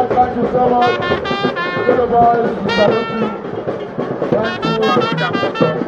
Thank you so much. Little boys, salute you. Thank you.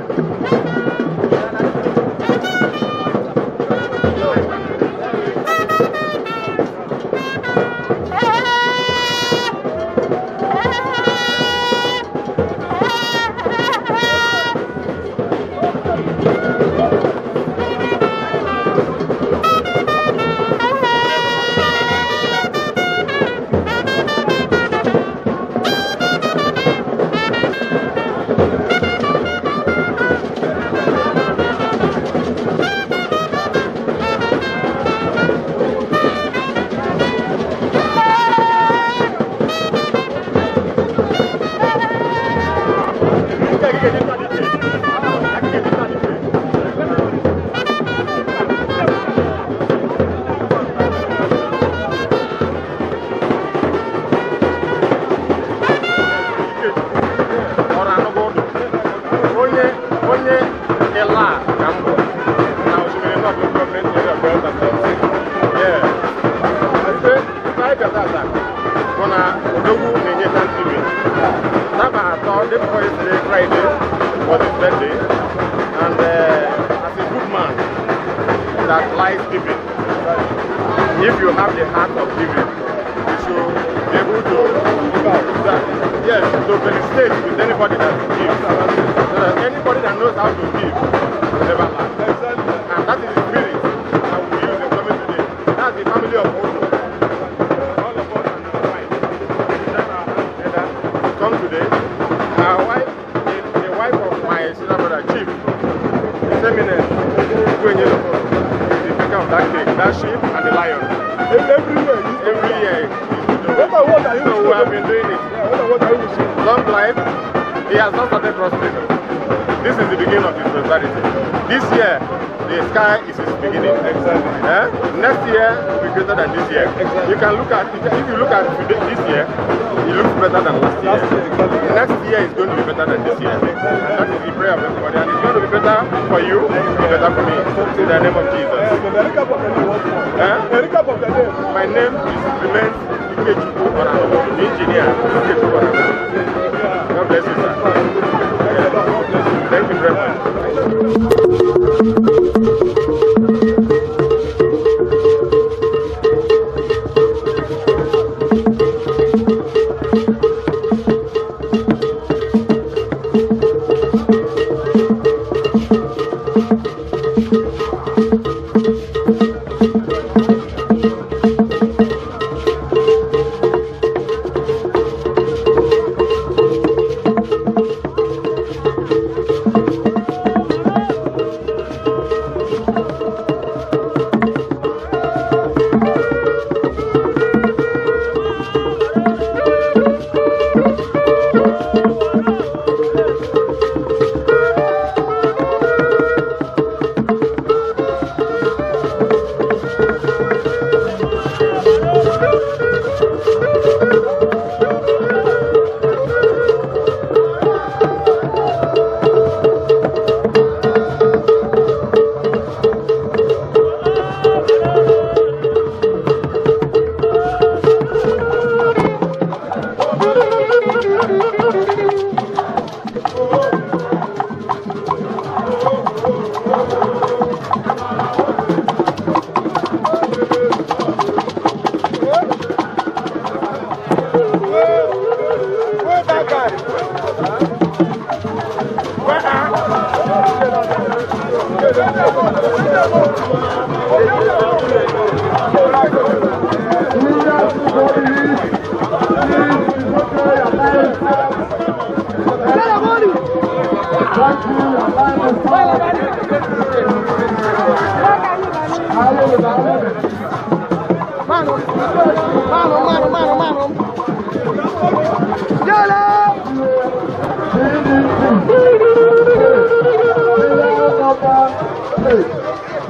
If you have the heart of giving, you should be able to to felicitate with anybody that gives. So that anybody that knows how to give will never lack. And that is the spirit that we use in coming today. That's the family of Odu. All of us and our wife. We join our hands together to come today. Our wife is the wife of my senior brother, Chief. His Eminence, the maker of that cake, that sheep and the lion. Every year. So we have been doing it. Long life, he has not started prospering. This is the beginning of his prosperity. This year, the sky is his beginning. Next year will be greater than this year. You can look at, if you look at this year, it looks better than last year. Next year is going to be better than this year. And that is the prayer of everybody. And it's going to be better for you, it will be better for me. In the name of Jesus. My name remains Ikechukwu Oranogbo, the engineer. Ikechukwu Oranogbo. God bless you, sir. Thank you very much.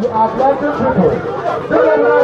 You are blessing people.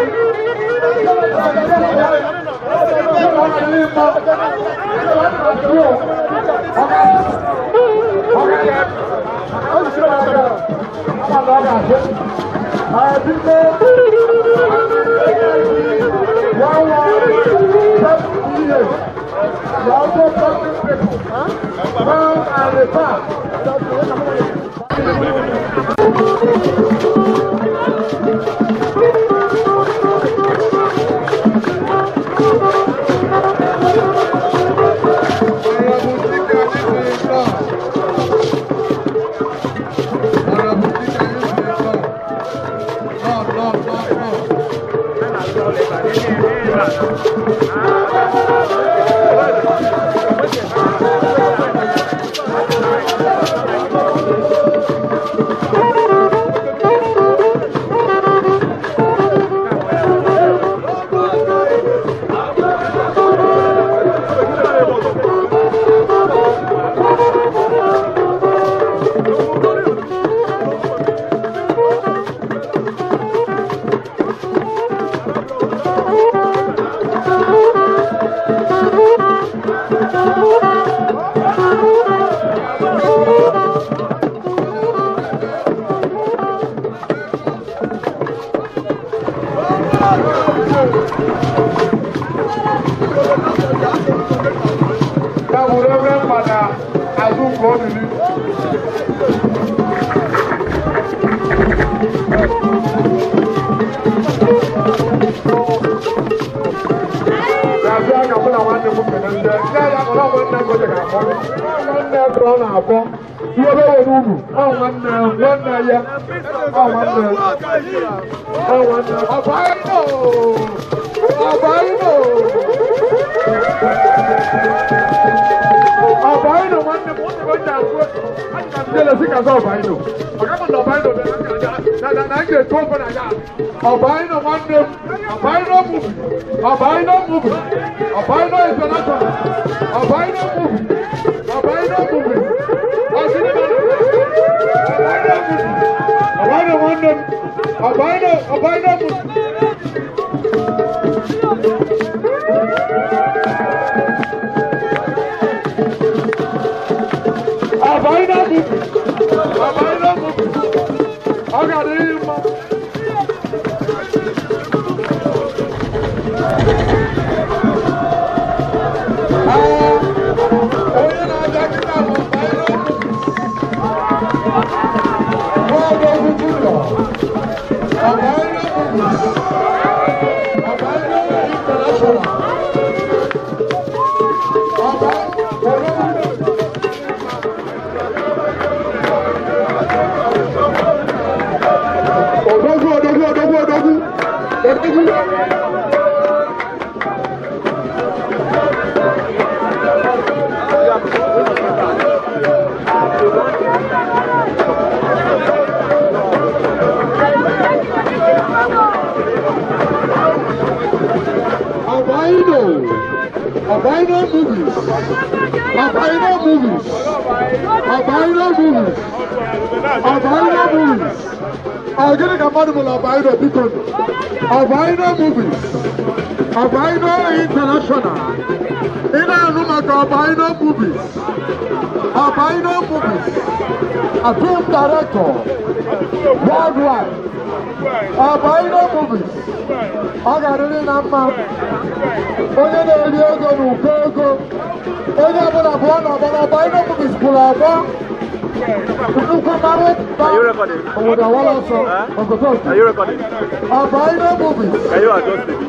Are you recording? Can you adjust it?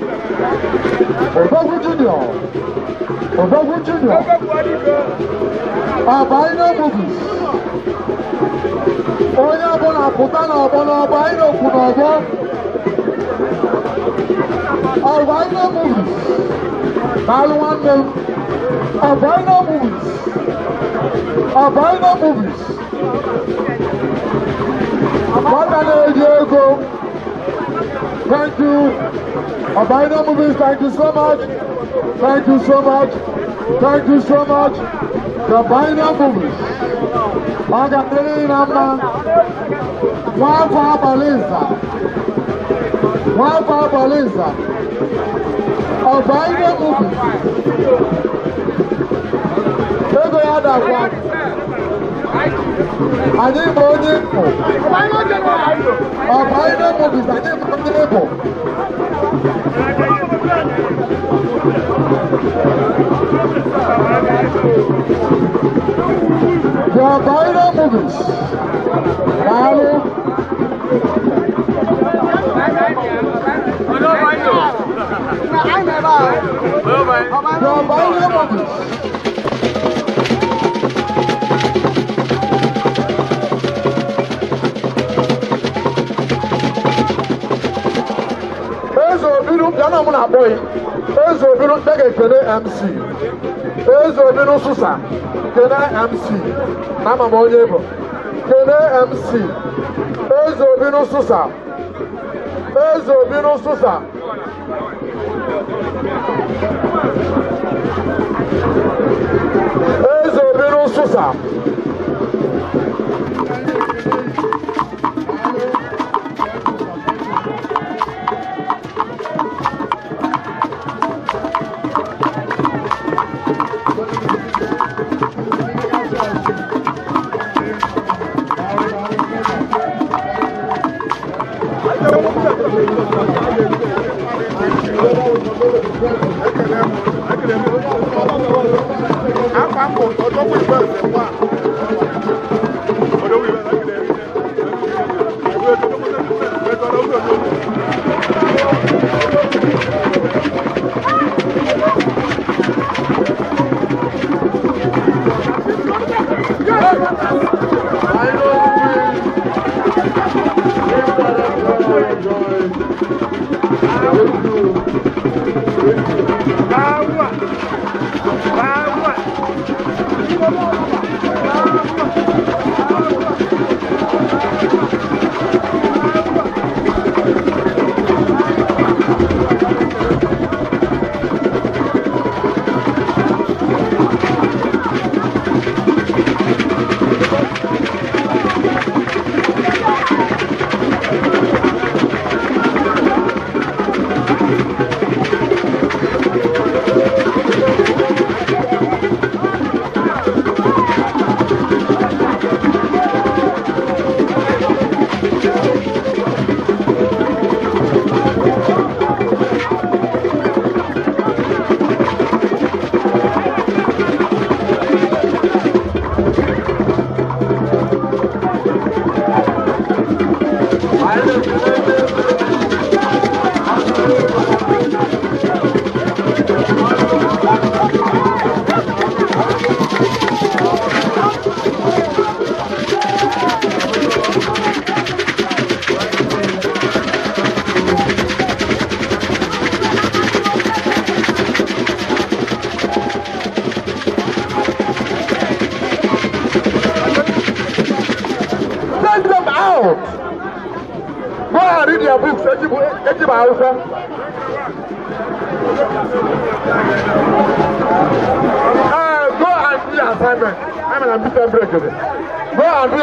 Thank you. Abino Movies, thank you so much. Thank you so much. Thank you so much. The Abino Movies. Agatini Nama. Wapa Balinza. Wapa Balinza. Abino Movies. Ego ya da kwa. Anyị bụ onye Igbo. Abino Movies, anyị bụ onye Igbo. The Abino Movies. Daalụ. The Abino Movies. Yana muna boy. Ezo binu tege kene MC. Ezo binu susa kene MC. Nama monye bo. Kene MC. Ezo binu susa. Ezo binu susa. Ezo binu susa.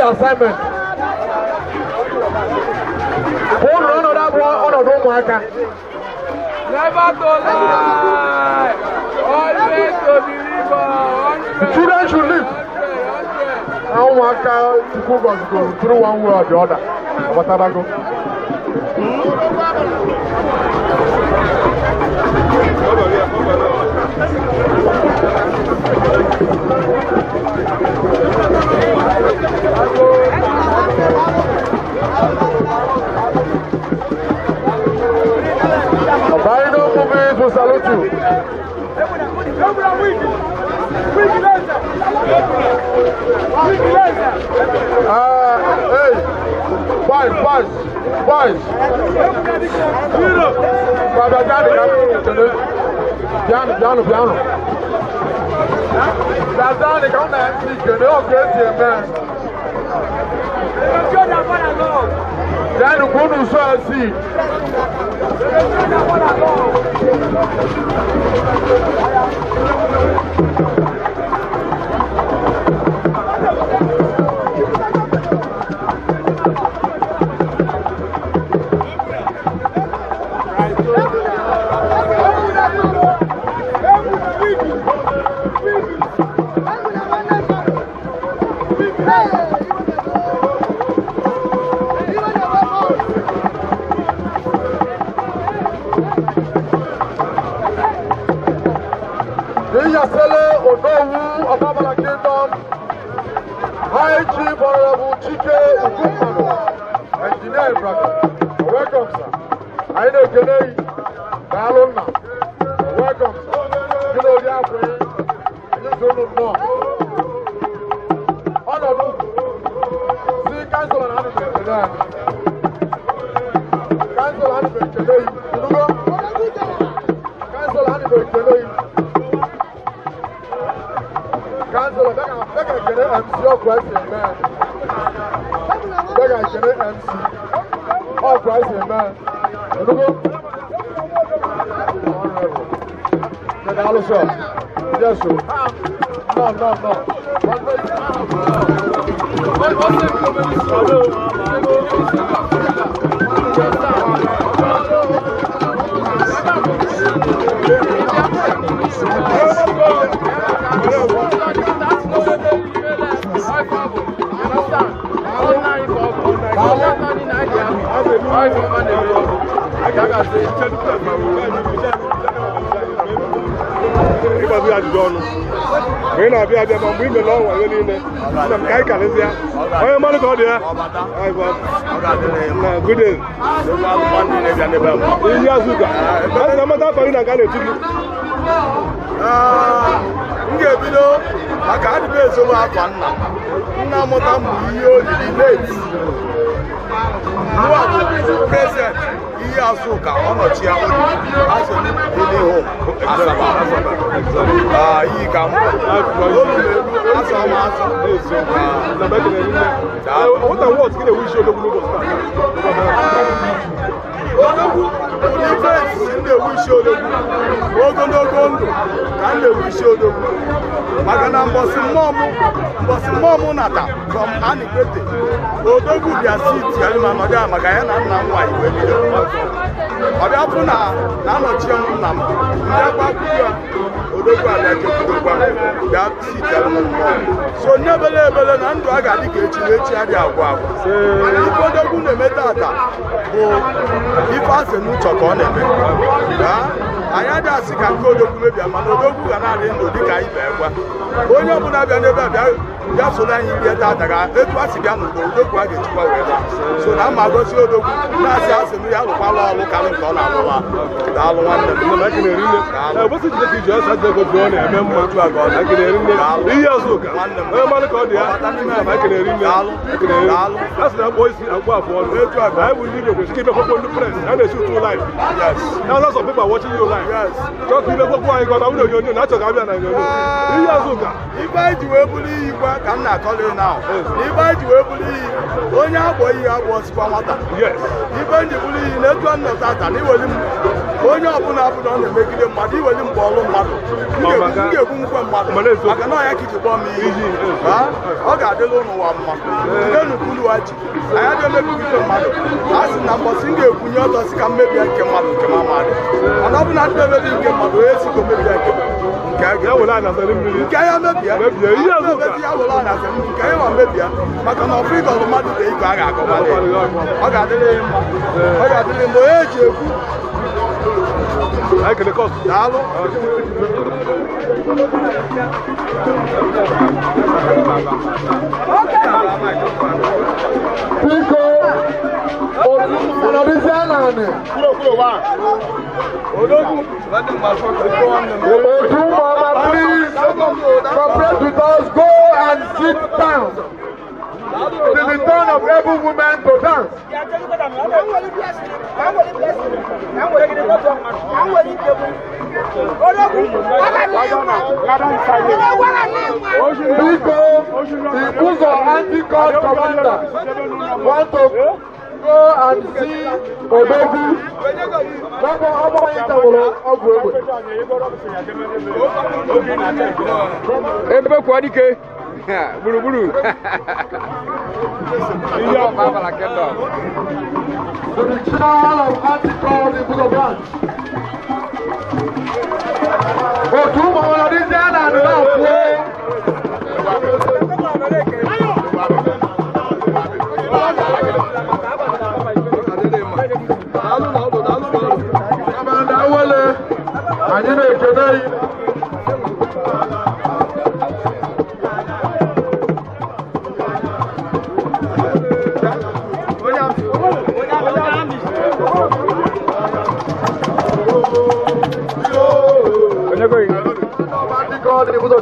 Assignment. Hold on to that one on the marker. Never to lie. Always to deliver. Children should live. Now marker to go through one way or the other. What I go? Abino Movies will salute you. Hey, boys. Piano. That's the count and you can all get here, man. Then Kunu so see. High Chief Honorable Chike Ukumano, Engineer Brother. Welcome, sir. I know Kenei, Dalona. Welcome, sir. You know the African, you don't know. Honorable, see, Council on Animal today. Council on Animal today. You know, Council on Animal today. Council, I beg I can MC your question, man. Beg I can MC all question, man. You know? Honorable. Yes, sir. No. When I be a man, we belong when you're in there. I'm Kaika, is there? I am on the god here. I got good day. Yazuka. I'm not for you. I got it. I can't be so much fun now. Now, you late. Present. Yazuka, on a chair. He come. What I was going to wish you the Magana Bossimomo Nata from Anigrete. Odogu dia city, Alimanoda, Magayana, Namwa, Odapuna, Nano Chiam Nam, Odogu, that city, so never level and Andraga, the Gachi, Odogu, the Metata, if I say no chocolate, I had a sick and go to Libya, Manodogu, and I didn't know the guy. When you're going to never just so that you get that, it was again, the quite so now my go to the Nazi, we have a follow looking on our one. What's it that you just had to go on and remember to a god? I can hear him. Years look, I'm that's the voice I go for. I will leave you to keep up on the press and they shoot you live. Yes. Now lots of people are watching you live. Yes. Just you never go and go down with your natural Gabian and if I do believe, I'm not calling now. If I do believe, only a boy was from water. Yes. If I do believe, let one of that, and he will only open up on the making them, but he will ball on model. I cannot actually bomb me. I got the loan of 1 month. Then you watch. I had a little bit of model. As a number single, when you can maybe I can model. And I'm not going to get my way to maybe I can. I will learn as a little bit. I will learn as a maybe. But I'm afraid of the money they got. I got the age. I can cost. Please cooperate with us. Go and sit down. It is the turn of every woman to dance. People, the Buzo anti-God commander want to go and see Odogu. Buru-buru. To the child of Anticol in Book of Branch. Oh, two more of these and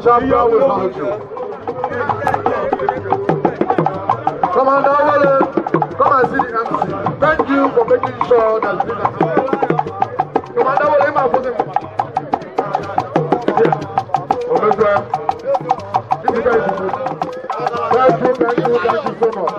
Champion will manage you. Commander Wale, come and see the MC. Thank you for making sure that the MC. Commander Wale, my cousin. Thank you so much.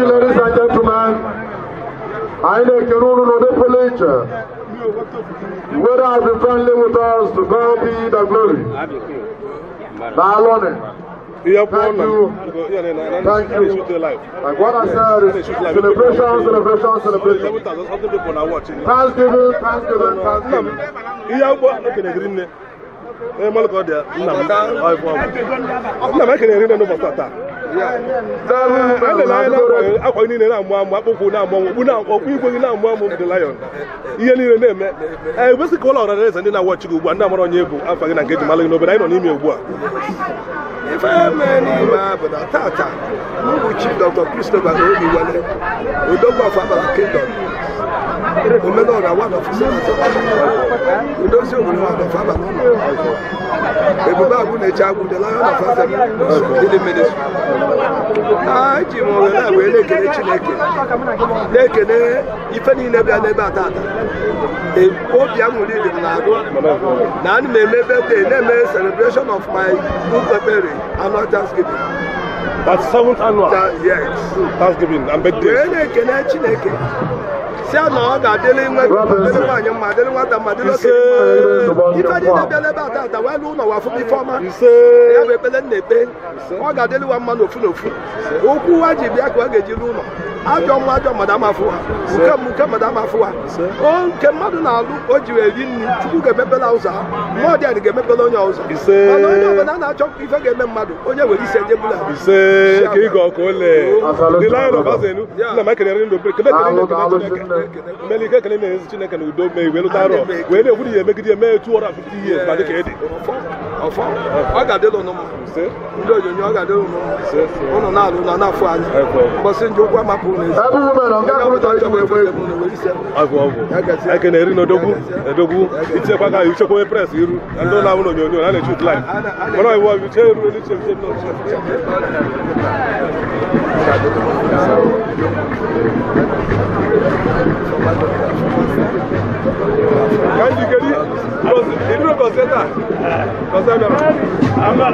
Ladies and gentlemen, I know you know the village. Whether have been friendly with us, to God be the glory. Thank you. Thank you. Like what I said is celebration. Thanksgiving. Dr. Christopher celebration of my birthday and not Thanksgiving. That's 7th annual. Yes. Thanksgiving and birthday. See how now that dealing with Melika can is Chinaka who don't make Velotaro. When they would make it a mere 250 years by the Kedi. I got the no more. Say, you got the no, not fun. But send you one. I can hear no dogu. It's a paga, you should go press you and don't have on your and shoot line. When I was with you, can you get it? I was in the consider. I'm not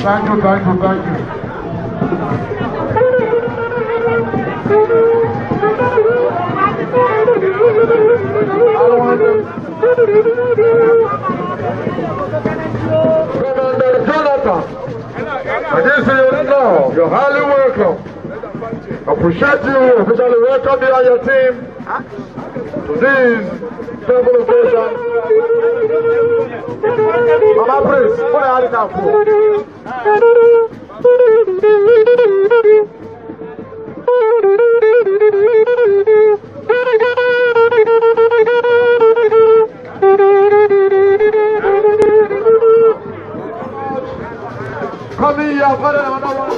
Thank you, thank you, thank you. Commander Jonathan, I just say you now, you're highly welcome. Appreciate you, officially welcome you and your team to this temple occasion. Mama Prince, what are you now for? Come here, brother, another one.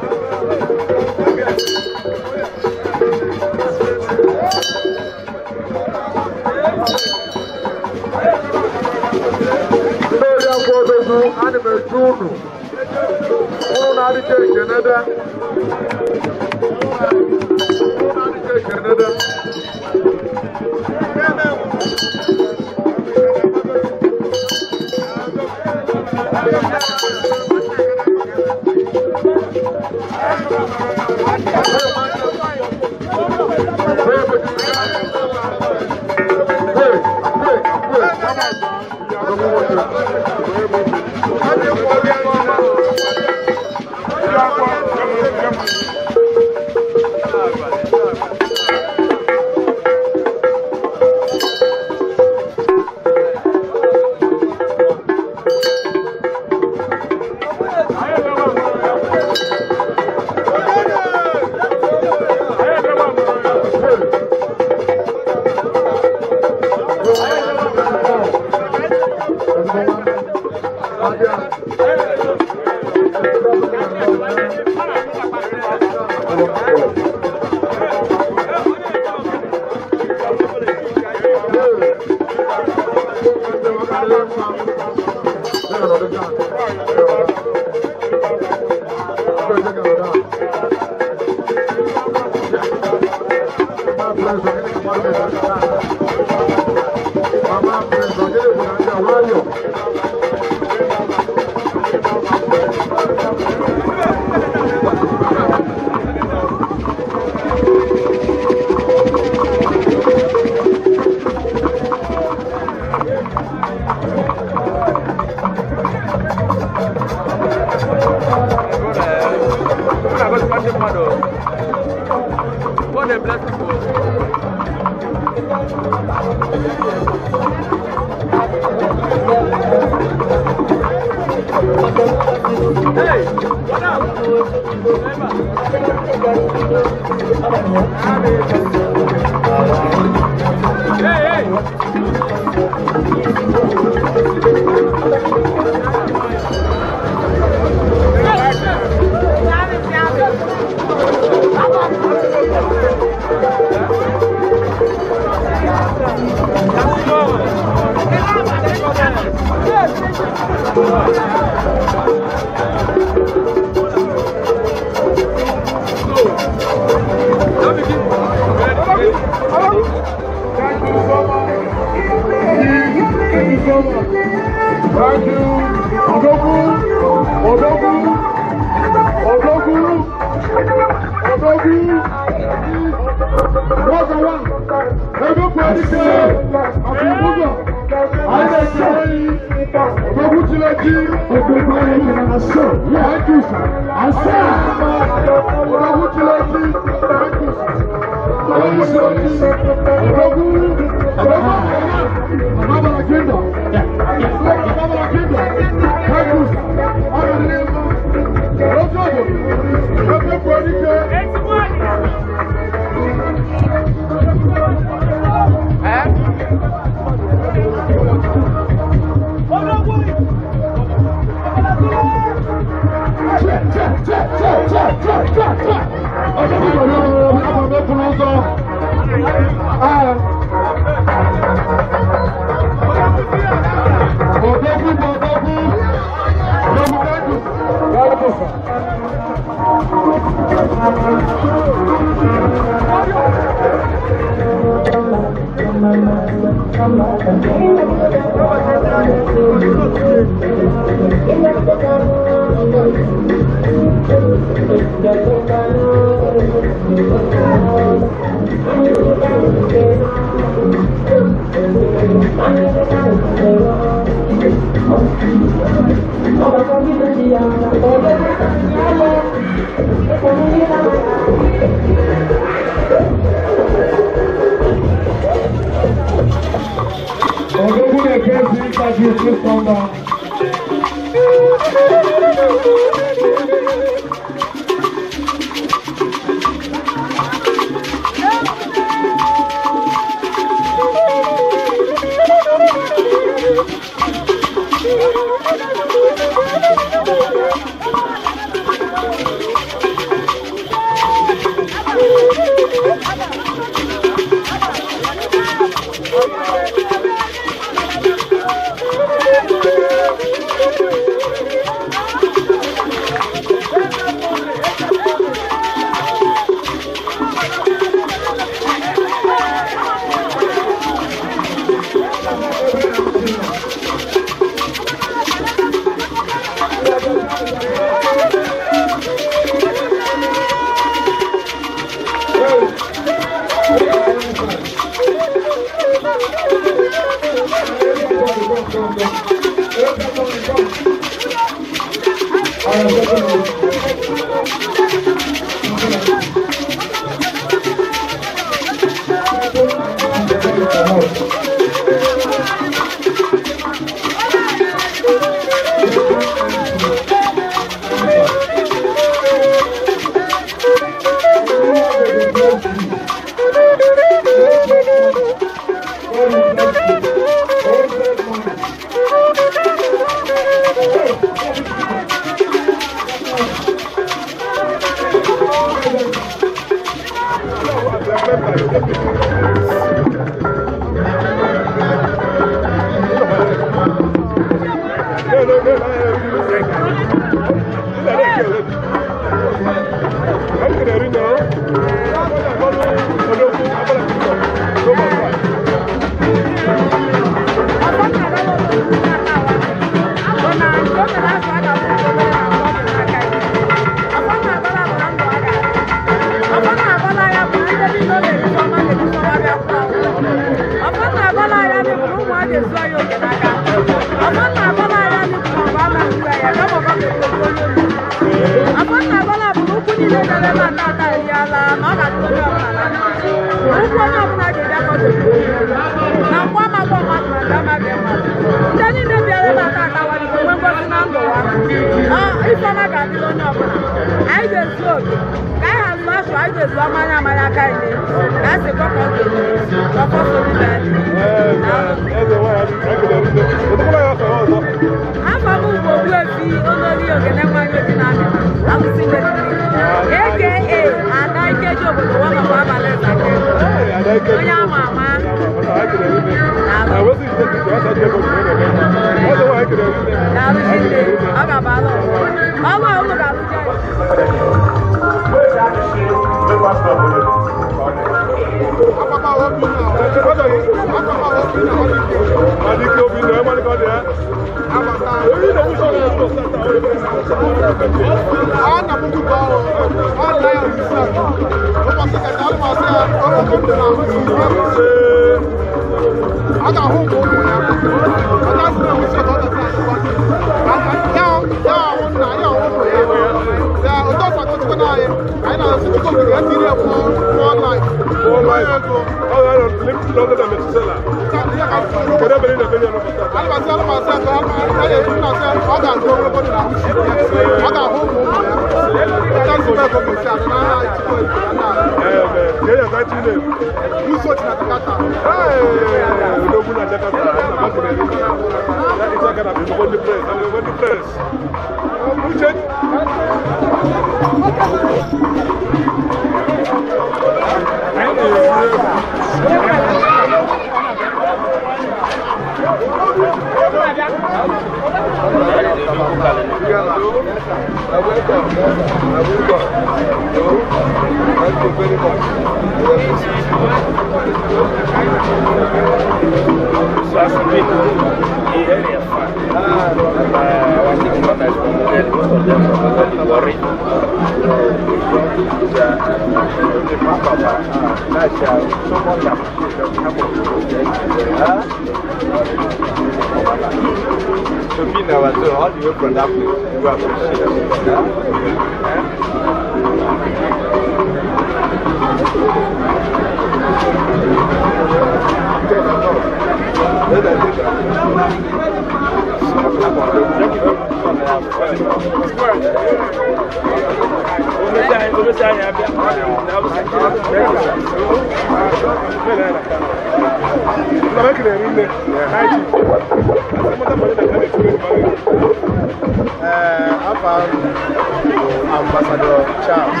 Ambassador Charles,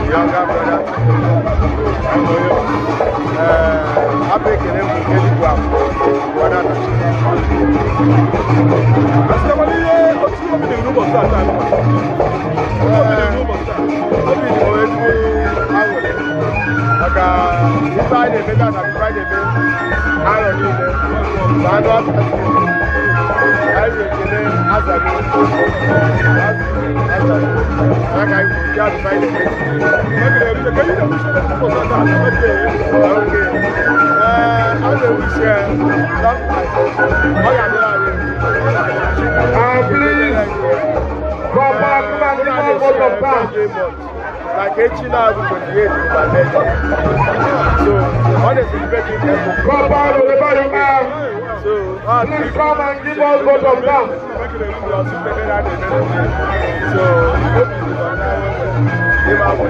younger brother. Like 18 hours, 28 by then. So, honestly, very careful. So, please come and give us both of them. This is what we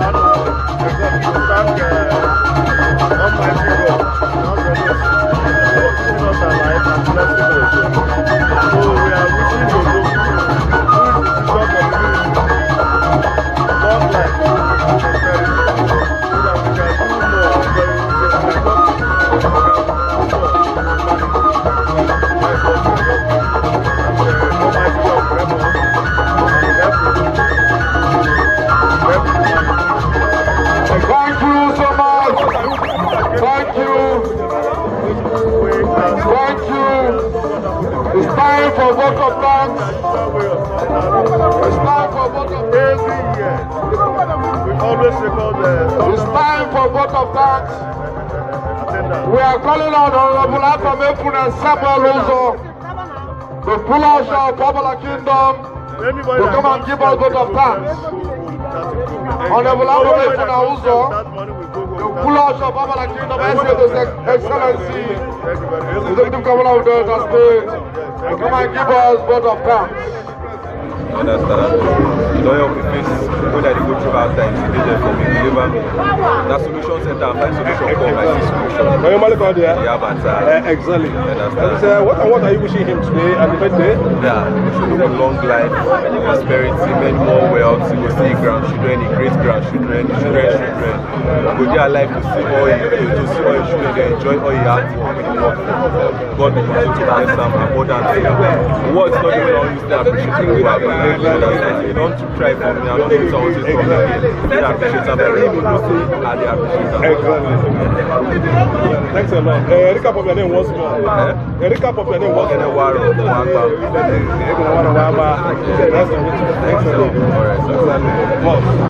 call It's time for vote of thanks. We are calling on Honorable Atamefun and Samuel Uzo, the fuller of Babala Kingdom, to come and give us vote of thanks. Honorable Atamefun and Uzo, the fuller of Babala Kingdom, I say to His Excellency, the Executive Governor of Delta State, to come and give us vote of thanks. Understand? You don't have to face when I go through hard times, they just for me, deliver me. That solution center, I find solution for my solution. Yeah, but Exactly. understand? What are you wishing him today and the birthday? Yeah, we should have a long life, prosperity, many more wealth, we will see grandchildren, great grandchildren, children. Go there alive to see all his children, they enjoy all he has to work for. God will continue to bless them abundantly. Words not even all use to appreciate people are bad. You don't try for me, I don't know what to say from again. They appreciate them, but even those and they appreciate them. Thanks a lot. Recap of your name once more. Recap of your name once more. Thanks a lot.